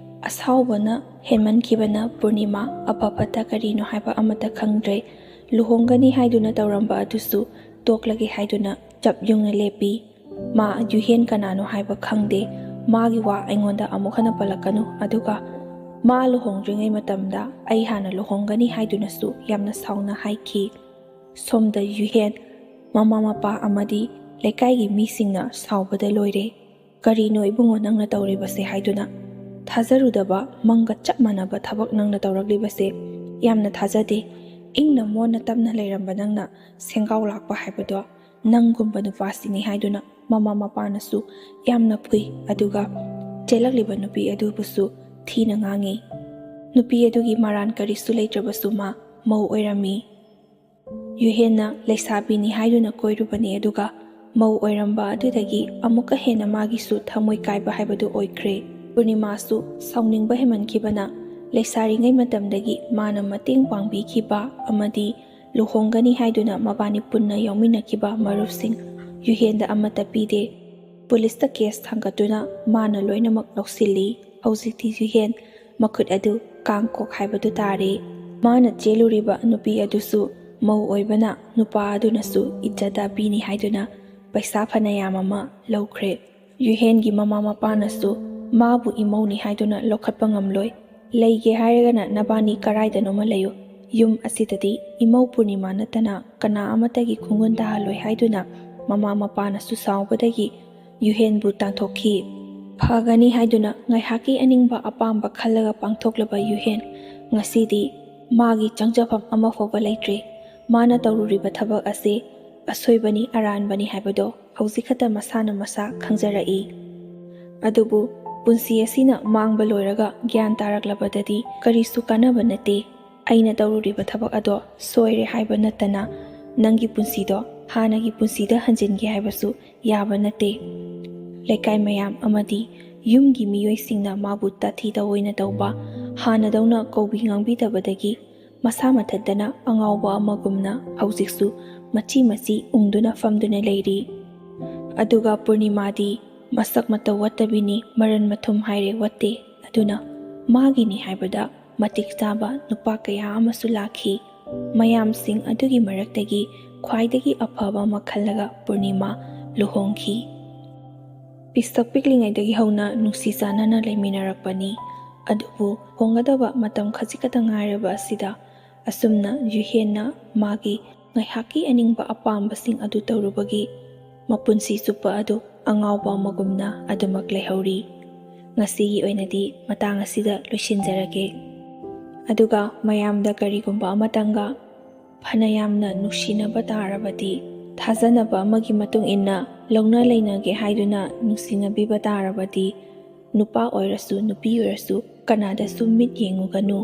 ꯑꯁꯥꯎꯕꯅ ꯍꯦꯟꯃꯟꯈꯤꯕꯅ ꯄꯨꯔꯅꯤꯃꯥ ꯑꯐ ꯐꯠꯇ ꯀꯔꯤꯅꯣ ꯍꯥꯏꯕ ꯑꯃꯠꯇ ꯈꯪꯗ꯭ꯔꯦ꯫ ꯂꯨꯍꯣꯡꯒꯅꯤ ꯍꯥꯏꯗꯨꯅ ꯇꯧꯔꯝꯕ ꯑꯗꯨꯁꯨ ꯇꯣꯛꯂꯒꯦ ꯍꯥꯏꯗꯨꯅ ꯆꯞ ꯌꯨꯡꯅ ꯂꯦꯞꯄꯤ꯫ ꯃꯥ ꯌꯨꯍꯦꯟ ꯀꯅꯥꯅꯣ ꯍꯥꯏꯕ ꯈꯪꯗꯦ꯫ ꯃꯥꯒꯤ ꯋꯥ ꯑꯩꯉꯣꯟꯗ ꯑꯃꯨꯛ ꯍꯟꯅ ꯄꯜꯂꯛꯀꯅꯨ, ꯑꯗꯨꯒ ꯃꯥ ꯂꯨꯍꯣꯡꯗ꯭ꯔꯤꯉꯩ ꯃꯇꯝꯗ ꯑꯩ ꯍꯥꯟꯅ ꯂꯨꯍꯣꯡꯒꯅꯤ ꯍꯥꯏꯗꯨꯅꯁꯨ ꯌꯥꯝꯅ ꯁꯥꯎꯅ ꯍꯥꯏꯈꯤ꯫ ꯁꯣꯝꯗ ꯌꯨꯍꯦꯟ ꯃꯃꯥ ꯃꯄꯥ ꯑꯃꯗꯤ ꯂꯩꯀꯥꯏꯒꯤ ꯃꯤꯁꯤꯡꯅ ꯁꯥꯎꯕꯗ ꯂꯣꯏꯔꯦ꯫ "ꯀꯔꯤꯅꯣ ꯏꯕꯨꯡꯉꯣ ꯅꯪꯅ ꯇꯧꯔꯤꯕꯁꯦ?" ꯍꯥꯏꯗꯨꯅ꯫ "ꯊꯥꯖꯔꯨꯗꯕ ꯃꯪꯒ ꯆꯞ ꯃꯥꯟꯅꯕ ꯊꯕꯛ ꯅꯪꯅ ꯇꯧꯔꯛꯂꯤꯕꯁꯦ꯫ ꯌꯥꯝꯅ ꯊꯥꯖꯗꯦ꯫ ꯏꯪꯅ ꯃꯣꯟꯅ ꯇꯞꯅ ꯂꯩꯔꯝꯕ ꯅꯪꯅ ꯁꯦꯡꯒꯥꯎ ꯂꯥꯛꯄ ꯍꯥꯏꯕꯗꯣ ꯅꯪꯒꯨꯝꯕ ꯅꯨꯄꯥꯁꯤꯅꯤ" ꯍꯥꯏꯗꯨꯅ ꯃꯃꯥ ꯃꯄꯥꯅꯁꯨ ꯌꯥꯝꯅ ꯐꯨꯏ꯫ ꯑꯗꯨꯒ ꯆꯦꯜꯂꯛꯂꯤꯕ ꯅꯨꯄꯤ ꯑꯗꯨꯕꯨꯁꯨ ꯊꯤꯅ ꯉꯥꯡꯉꯤ꯫ ꯅꯨꯄꯤ ꯑꯗꯨꯒꯤ ꯃꯔꯥꯟ ꯀꯔꯤꯁꯨ ꯂꯩꯇ꯭ꯔꯕꯁꯨ ꯃꯥ ꯃꯧ ꯑꯣꯏꯔꯝꯃꯤ꯫ ꯌꯨꯍꯦꯟꯅ ꯂꯩꯁꯥꯕꯤꯅꯤ ꯍꯥꯏꯗꯨꯅ ꯀꯣꯏꯔꯨꯕꯅꯤ, ꯑꯗꯨꯒ ꯃꯧ ꯑꯣꯏꯔꯝꯕ ꯑꯗꯨꯗꯒꯤ ꯑꯃꯨꯛꯀ ꯍꯦꯟꯅ ꯃꯥꯒꯤꯁꯨ ꯊꯃꯣꯏ ꯀꯥꯏꯕ ꯍꯥꯏꯕꯗꯨ ꯑꯣꯏꯈ꯭ꯔꯦ꯫ ꯄꯨꯔꯅꯤꯃꯥꯁꯨ ꯁꯥꯎꯅꯤꯡꯕ ꯍꯦꯟꯃꯟꯈꯤꯕꯅ ꯂꯩꯁꯥꯔꯤꯉꯩ ꯃꯇꯝꯗꯒꯤ ꯃꯥꯅ ꯃꯇꯦꯡ ꯄꯥꯡꯕꯤꯈꯤꯕ ꯑꯃꯗꯤ ꯂꯨꯍꯣꯡꯒꯅꯤ ꯍꯥꯏꯗꯨꯅ ꯃꯕꯥꯅꯤ ꯄꯨꯟꯅ ꯌꯥꯎꯃꯤꯟꯅꯈꯤꯕ ꯃꯔꯨꯞꯁꯤꯡ ꯌꯨꯍꯦꯟꯗ ꯑꯃꯠꯇ ꯄꯤꯗꯦ꯫ ꯄꯨꯂꯤꯁꯇ ꯀꯦꯁ ꯊꯥꯡꯒꯠꯇꯨꯅ ꯃꯥꯅ ꯂꯣꯏꯅꯃꯛ ꯂꯧꯁꯤꯜꯂꯤ꯫ ꯍꯧꯖꯤꯛꯇꯤ ꯌꯨꯍꯦꯟ ꯃꯈꯨꯠ ꯑꯗꯨ ꯀꯥꯡꯀꯣꯛ ꯍꯥꯏꯕꯗꯨ ꯇꯥꯔꯦ꯫ ꯃꯥꯅ ꯆꯦꯜꯂꯨꯔꯤꯕ ꯅꯨꯄꯤ ꯑꯗꯨꯁꯨ ꯃꯧ ꯑꯣꯏꯕꯅ ꯅꯨꯄꯥ ꯑꯗꯨꯅꯁꯨ ꯏꯖꯠꯇ ꯄꯤꯅꯤ ꯍꯥꯏꯗꯨꯅ ꯄꯩꯁꯥ ꯐꯅꯌꯥꯝ ꯑꯃ ꯂꯧꯈ꯭ꯔꯦ꯫ ꯌꯨꯍꯦꯟꯒꯤ ꯃꯃꯥ ꯃꯄꯥꯅꯁꯨ ꯃꯥꯕꯨ ꯏꯃꯧꯅꯤ ꯍꯥꯏꯗꯨꯅ ꯂꯧꯈꯠꯄ ꯉꯝꯂꯣꯏ꯫ "ꯂꯩꯒꯦ ꯍꯥꯏꯔꯒꯅ ꯅꯕꯥꯅꯤ ꯀꯔꯥꯏꯗꯅꯣꯃ ꯂꯩꯌꯨ, ꯌꯨꯝ ꯑꯁꯤꯗꯗꯤ ꯏꯃꯧ ꯄꯨꯔꯅꯤꯃꯥ ꯅꯠꯇꯅ ꯀꯅꯥ ꯑꯃꯠꯇꯒꯤ ꯈꯣꯡꯒꯨꯟ ꯇꯥꯍꯜꯂꯣꯏ ꯍꯥꯏꯗꯨꯅ ꯃꯃꯥ ꯃꯄꯥꯅꯁꯨ ꯁꯥꯎꯕꯗꯒꯤ ꯌꯨꯍꯦꯟꯕꯨ ꯇꯥꯟꯊꯣꯛꯈꯤ꯫ ꯐꯒꯅꯤ ꯍꯥꯏꯗꯨꯅ ꯉꯥꯏꯍꯥꯛꯀꯤ ꯑꯅꯤꯡꯕ ꯑꯄꯥꯝꯕ ꯈꯜꯂꯒ ꯄꯥꯡꯊꯣꯛꯂꯕ ꯌꯨꯍꯦꯟ ꯉꯁꯤꯗꯤ ꯃꯥꯒꯤ ꯆꯪꯖꯐꯝ ꯑꯃ ꯐꯥꯎꯕ ꯂꯩꯇ꯭ꯔꯦ꯫ ꯃꯥꯅ ꯇꯧꯔꯨꯔꯤꯕ ꯊꯕꯛ ꯑꯁꯤ ꯑꯁꯣꯏꯕꯅꯤ, ꯑꯔꯥꯟꯕꯅꯤ ꯍꯥꯏꯕꯗꯣ ꯍꯧꯖꯤꯛ ꯈꯛꯇ ꯃꯁꯥꯅ ꯃꯁꯥ ꯈꯪꯖꯔꯛꯏ꯫ ꯑꯗꯨꯕꯨ ꯄꯨꯟꯁꯤ ꯑꯁꯤꯅ ꯃꯥꯡꯕ ꯂꯣꯏꯔꯒ ꯒ꯭ꯌꯥꯟ ꯇꯥꯔꯛꯂꯕꯗꯗꯤ ꯀꯔꯤꯁꯨ ꯀꯥꯟꯅꯕ ꯅꯠꯇꯦ꯫ ꯑꯩꯅ ꯇꯧꯔꯨꯔꯤꯕ ꯊꯕꯛ ꯑꯗꯣ ꯁꯣꯏꯔꯦ ꯍꯥꯏꯕ ꯅꯠꯇꯅ ꯅꯪꯒꯤ ꯄꯨꯟꯁꯤꯗꯣ ꯍꯥꯟꯅꯒꯤ ꯄꯨꯟꯁꯤꯗ ꯍꯟꯖꯤꯟꯒꯦ ꯍꯥꯏꯕꯁꯨ ꯌꯥꯕ ꯅꯠꯇꯦ꯫ ꯂꯩꯀꯥꯏ ꯃꯌꯥꯝ ꯑꯃꯗꯤ ꯌꯨꯝꯒꯤ ꯃꯤꯑꯣꯏꯁꯤꯡꯅ ꯃꯥꯕꯨ ꯇꯥꯊꯤ ꯇꯧꯑꯣꯏꯅ ꯇꯧꯕ, ꯍꯥꯟꯅꯗꯧꯅ ꯀꯧꯕꯤ ꯉꯥꯡꯕꯤꯗꯕꯗꯒꯤ ꯃꯁꯥ ꯃꯊꯟꯇꯅ ꯑꯉꯥꯎꯕ ꯑꯃꯒꯨꯝꯅ ꯍꯧꯖꯤꯛꯁꯨ ꯃꯆꯤ ꯃꯆꯤ ꯎꯪꯗꯨꯅ ꯐꯝꯗꯨꯅ ꯂꯩꯔꯤ꯫ ꯑꯗꯨꯒ ꯄꯨꯔꯅꯤꯃꯥꯗꯤ ꯃꯁꯛ ꯃꯇꯧ ꯋꯠꯇꯕꯤꯅꯤ, ꯃꯔꯟ ꯃꯊꯨꯝ ꯍꯥꯏꯔꯦ ꯋꯠꯇꯦ꯫ ꯑꯗꯨꯅ ꯃꯥꯒꯤꯅꯤ ꯍꯥꯏꯕꯗ ꯃꯇꯤꯛ ꯆꯥꯕ ꯅꯨꯄꯥ ꯀꯌꯥ ꯑꯃꯁꯨ ꯂꯥꯛꯈꯤ꯫ ꯃꯌꯥꯝꯁꯤꯡ ꯑꯗꯨꯒꯤ ꯃꯔꯛꯇꯒꯤ ꯈ꯭ꯋꯥꯏꯗꯒꯤ ꯑꯐꯕ ꯑꯃ ꯈꯜꯂꯒ ꯄꯨꯔꯅꯤꯃꯥ ꯂꯨꯍꯣꯡꯈꯤ꯫ ꯄꯤꯁꯛ ꯄꯤꯛꯂꯤꯉꯩꯗꯒꯤ ꯍꯧꯅ ꯅꯨꯡꯁꯤ ꯆꯥꯟꯅꯅ ꯂꯩꯃꯤꯟꯅꯔꯛꯄꯅꯤ꯫ ꯑꯗꯨꯕꯨ ꯍꯣꯡꯒꯗꯕ ꯃꯇꯝ ꯈꯖꯤꯛ ꯈꯛꯇ ꯉꯥꯏꯔꯕ ꯑꯁꯤꯗ ꯑꯁꯨꯝꯅ ꯌꯨꯍꯦꯟꯅ ꯃꯥꯒꯤ ꯉꯥꯏꯍꯥꯛꯀꯤ ꯑꯅꯤꯡꯕ ꯑꯄꯥꯝꯕꯁꯤꯡ ꯑꯗꯨ ꯇꯧꯔꯨꯕꯒꯤ ꯃꯄꯨꯟꯁꯤ ꯆꯨꯞꯄ ꯑꯗꯨ ꯑꯉꯥꯎꯕ ꯑꯃꯒꯨꯝꯅ ꯑꯗꯨꯃꯛ ꯂꯩꯍꯧꯔꯤ꯫ ꯉꯁꯤꯒꯤ ꯑꯣꯏꯅꯗꯤ ꯃꯇꯥꯡ ꯑꯁꯤꯗ ꯂꯣꯏꯁꯤꯟꯖꯔꯒꯦ꯫ ꯑꯗꯨꯒ ꯃꯌꯥꯝꯗ ꯀꯔꯤꯒꯨꯝꯕ ꯑꯃꯇꯪꯒ ꯐꯅ ꯌꯥꯝꯅ ꯅꯨꯡꯁꯤꯅꯕ ꯇꯥꯔꯕꯗꯤ, ꯊꯥꯖꯅꯕ ꯑꯃꯒꯤ ꯃꯇꯨꯡ ꯏꯟꯅ ꯂꯧꯅ ꯂꯩꯅꯒꯦ ꯍꯥꯏꯗꯨꯅ ꯅꯨꯡꯁꯤꯅꯕꯤꯕ ꯇꯥꯔꯕꯗꯤ, ꯅꯨꯄꯥ ꯑꯣꯏꯔꯁꯨ ꯅꯨꯄꯤ ꯑꯣꯏꯔꯁꯨ ꯀꯅꯥꯗꯁꯨ ꯃꯤꯠ ꯌꯦꯡꯉꯨꯒꯅꯨ꯫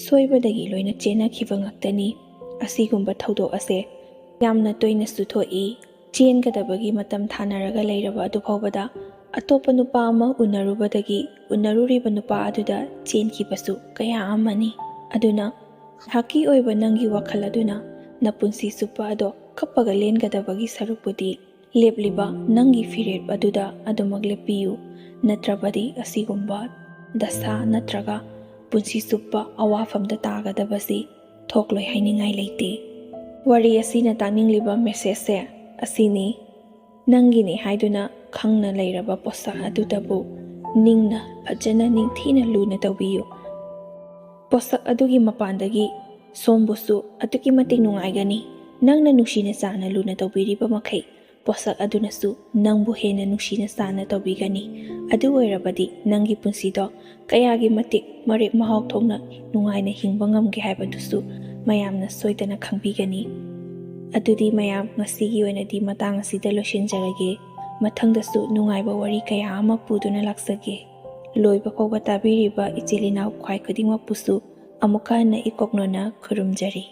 ꯁꯣꯏꯕꯗꯒꯤ ꯂꯣꯏꯅ ꯆꯦꯟꯅꯈꯤꯕ ꯉꯥꯛꯇꯅꯤ꯫ ꯑꯁꯤꯒꯨꯝꯕ ꯊꯧꯗꯣꯛ ꯑꯁꯦ ꯌꯥꯝꯅ ꯇꯣꯏꯅꯁꯨ ꯊꯣꯛꯏ꯫ ꯆꯦꯟꯒꯗꯕꯒꯤ ꯃꯇꯝ ꯊꯥꯅꯔꯒ ꯂꯩꯔꯕ ꯑꯗꯨ ꯐꯥꯎꯕꯗ ꯑꯇꯣꯞꯄ ꯅꯨꯄꯥ ꯑꯃ ꯎꯅꯔꯨꯕꯗꯒꯤ ꯎꯅꯔꯨꯔꯤꯕ ꯅꯨꯄꯥ ꯑꯗꯨꯗ ꯆꯦꯟꯈꯤꯕꯁꯨ ꯀꯌꯥ ꯑꯃꯅꯤ꯫ ꯑꯗꯨꯅ ꯉꯥꯏꯍꯥꯛꯀꯤ ꯑꯣꯏꯕ ꯅꯪꯒꯤ ꯋꯥꯈꯜ ꯑꯗꯨꯅ ꯅꯄꯨꯟꯁꯤ ꯆꯨꯞꯄ ꯑꯗꯣ ꯀꯞꯄꯒ ꯂꯦꯟꯒꯗꯕꯒꯤ ꯁꯔꯨꯛꯄꯨꯗꯤ ꯂꯦꯞꯂꯤꯕ ꯅꯪꯒꯤ ꯐꯤꯔꯦꯞ ꯑꯗꯨꯗ ꯑꯗꯨꯃꯛ ꯂꯦꯞꯄꯤꯌꯨ꯫ ꯅꯠꯇ꯭ꯔꯕꯗꯤ ꯑꯁꯤꯒꯨꯝꯕ ꯗꯁꯥ ꯅꯠꯇ꯭ꯔꯒ ꯄꯨꯟꯁꯤ ꯆꯨꯞꯄ ꯑꯋꯥꯐꯝꯗ ꯇꯥꯒꯗꯕꯁꯤ ꯊꯣꯛꯂꯣꯏ ꯍꯥꯏꯅꯤꯡꯉꯥꯏ ꯂꯩꯇꯦ꯫ ꯋꯥꯔꯤ ꯑꯁꯤꯅ ꯇꯥꯛꯅꯤꯡꯂꯤꯕ ꯃꯦꯁꯦꯖꯁꯦ ꯑꯁꯤꯅꯤ, ꯅꯪꯒꯤꯅꯤ ꯍꯥꯏꯗꯨꯅ ꯈꯪꯅ ꯂꯩꯔꯕ ꯄꯣꯠꯁꯛ ꯑꯗꯨꯗꯕꯨ ꯅꯤꯡꯅ ꯐꯖꯅ ꯅꯤꯡꯊꯤꯅ ꯂꯨꯅ ꯇꯧꯕꯤꯌꯨ꯫ ꯄꯣꯠꯁꯛ ꯑꯗꯨꯒꯤ ꯃꯄꯥꯟꯗꯒꯤ ꯁꯣꯝꯕꯨꯁꯨ ꯑꯗꯨꯛꯀꯤ ꯃꯇꯤꯛ ꯅꯨꯡꯉꯥꯏꯒꯅꯤ꯫ ꯅꯪꯅ ꯅꯨꯡꯁꯤꯅ ꯆꯥꯟꯅ ꯂꯨꯅ ꯇꯧꯕꯤꯔꯤꯕ ꯃꯈꯩ ꯄꯣꯠꯁꯛ ꯑꯗꯨꯅꯁꯨ ꯅꯪꯕꯨ ꯍꯦꯟꯅ ꯅꯨꯡꯁꯤꯅ ꯆꯥꯟꯅ ꯇꯧꯕꯤꯒꯅꯤ꯫ ꯑꯗꯨ ꯑꯣꯏꯔꯕꯗꯤ ꯅꯪꯒꯤ ꯄꯨꯟꯁꯤꯗꯣ ꯀꯌꯥꯒꯤ ꯃꯇꯤꯛ ꯃꯔꯦꯛ ꯃꯍꯥꯎ ꯊꯣꯛꯅ ꯅꯨꯡꯉꯥꯏꯅ ꯍꯤꯡꯕ ꯉꯝꯒꯦ ꯍꯥꯏꯕꯗꯨꯁꯨ ꯃꯌꯥꯝꯅ ꯁꯣꯏꯗꯅ ꯈꯪꯕꯤꯒꯅꯤ꯫ ꯑꯗꯨꯗꯤ ꯃꯌꯥꯝ, ꯉꯁꯤꯒꯤ ꯑꯣꯏꯅꯗꯤ ꯃꯇꯥꯡ ꯑꯁꯤꯗ ꯂꯣꯏꯁꯤꯟꯖꯔꯒꯦ꯫ ꯃꯊꯪꯗꯁꯨ ꯅꯨꯡꯉꯥꯏꯕ ꯋꯥꯔꯤ ꯀꯌꯥ ꯑꯃ ꯄꯨꯗꯨꯅ ꯂꯥꯛꯆꯒꯦ꯫ ꯂꯣꯏꯕ ꯐꯥꯎꯕ ꯇꯥꯕꯤꯔꯤꯕ ꯏꯆꯤꯜ ꯏꯅꯥꯎ ꯈ꯭ꯋꯥꯏ ꯈꯨꯗꯤꯡꯃꯛꯄꯨꯁꯨ ꯑꯃꯨꯛꯀ ꯍꯟꯅ ꯏꯀꯣꯛꯅꯣꯅ ꯈꯨꯔꯨꯝꯖꯔꯤ꯫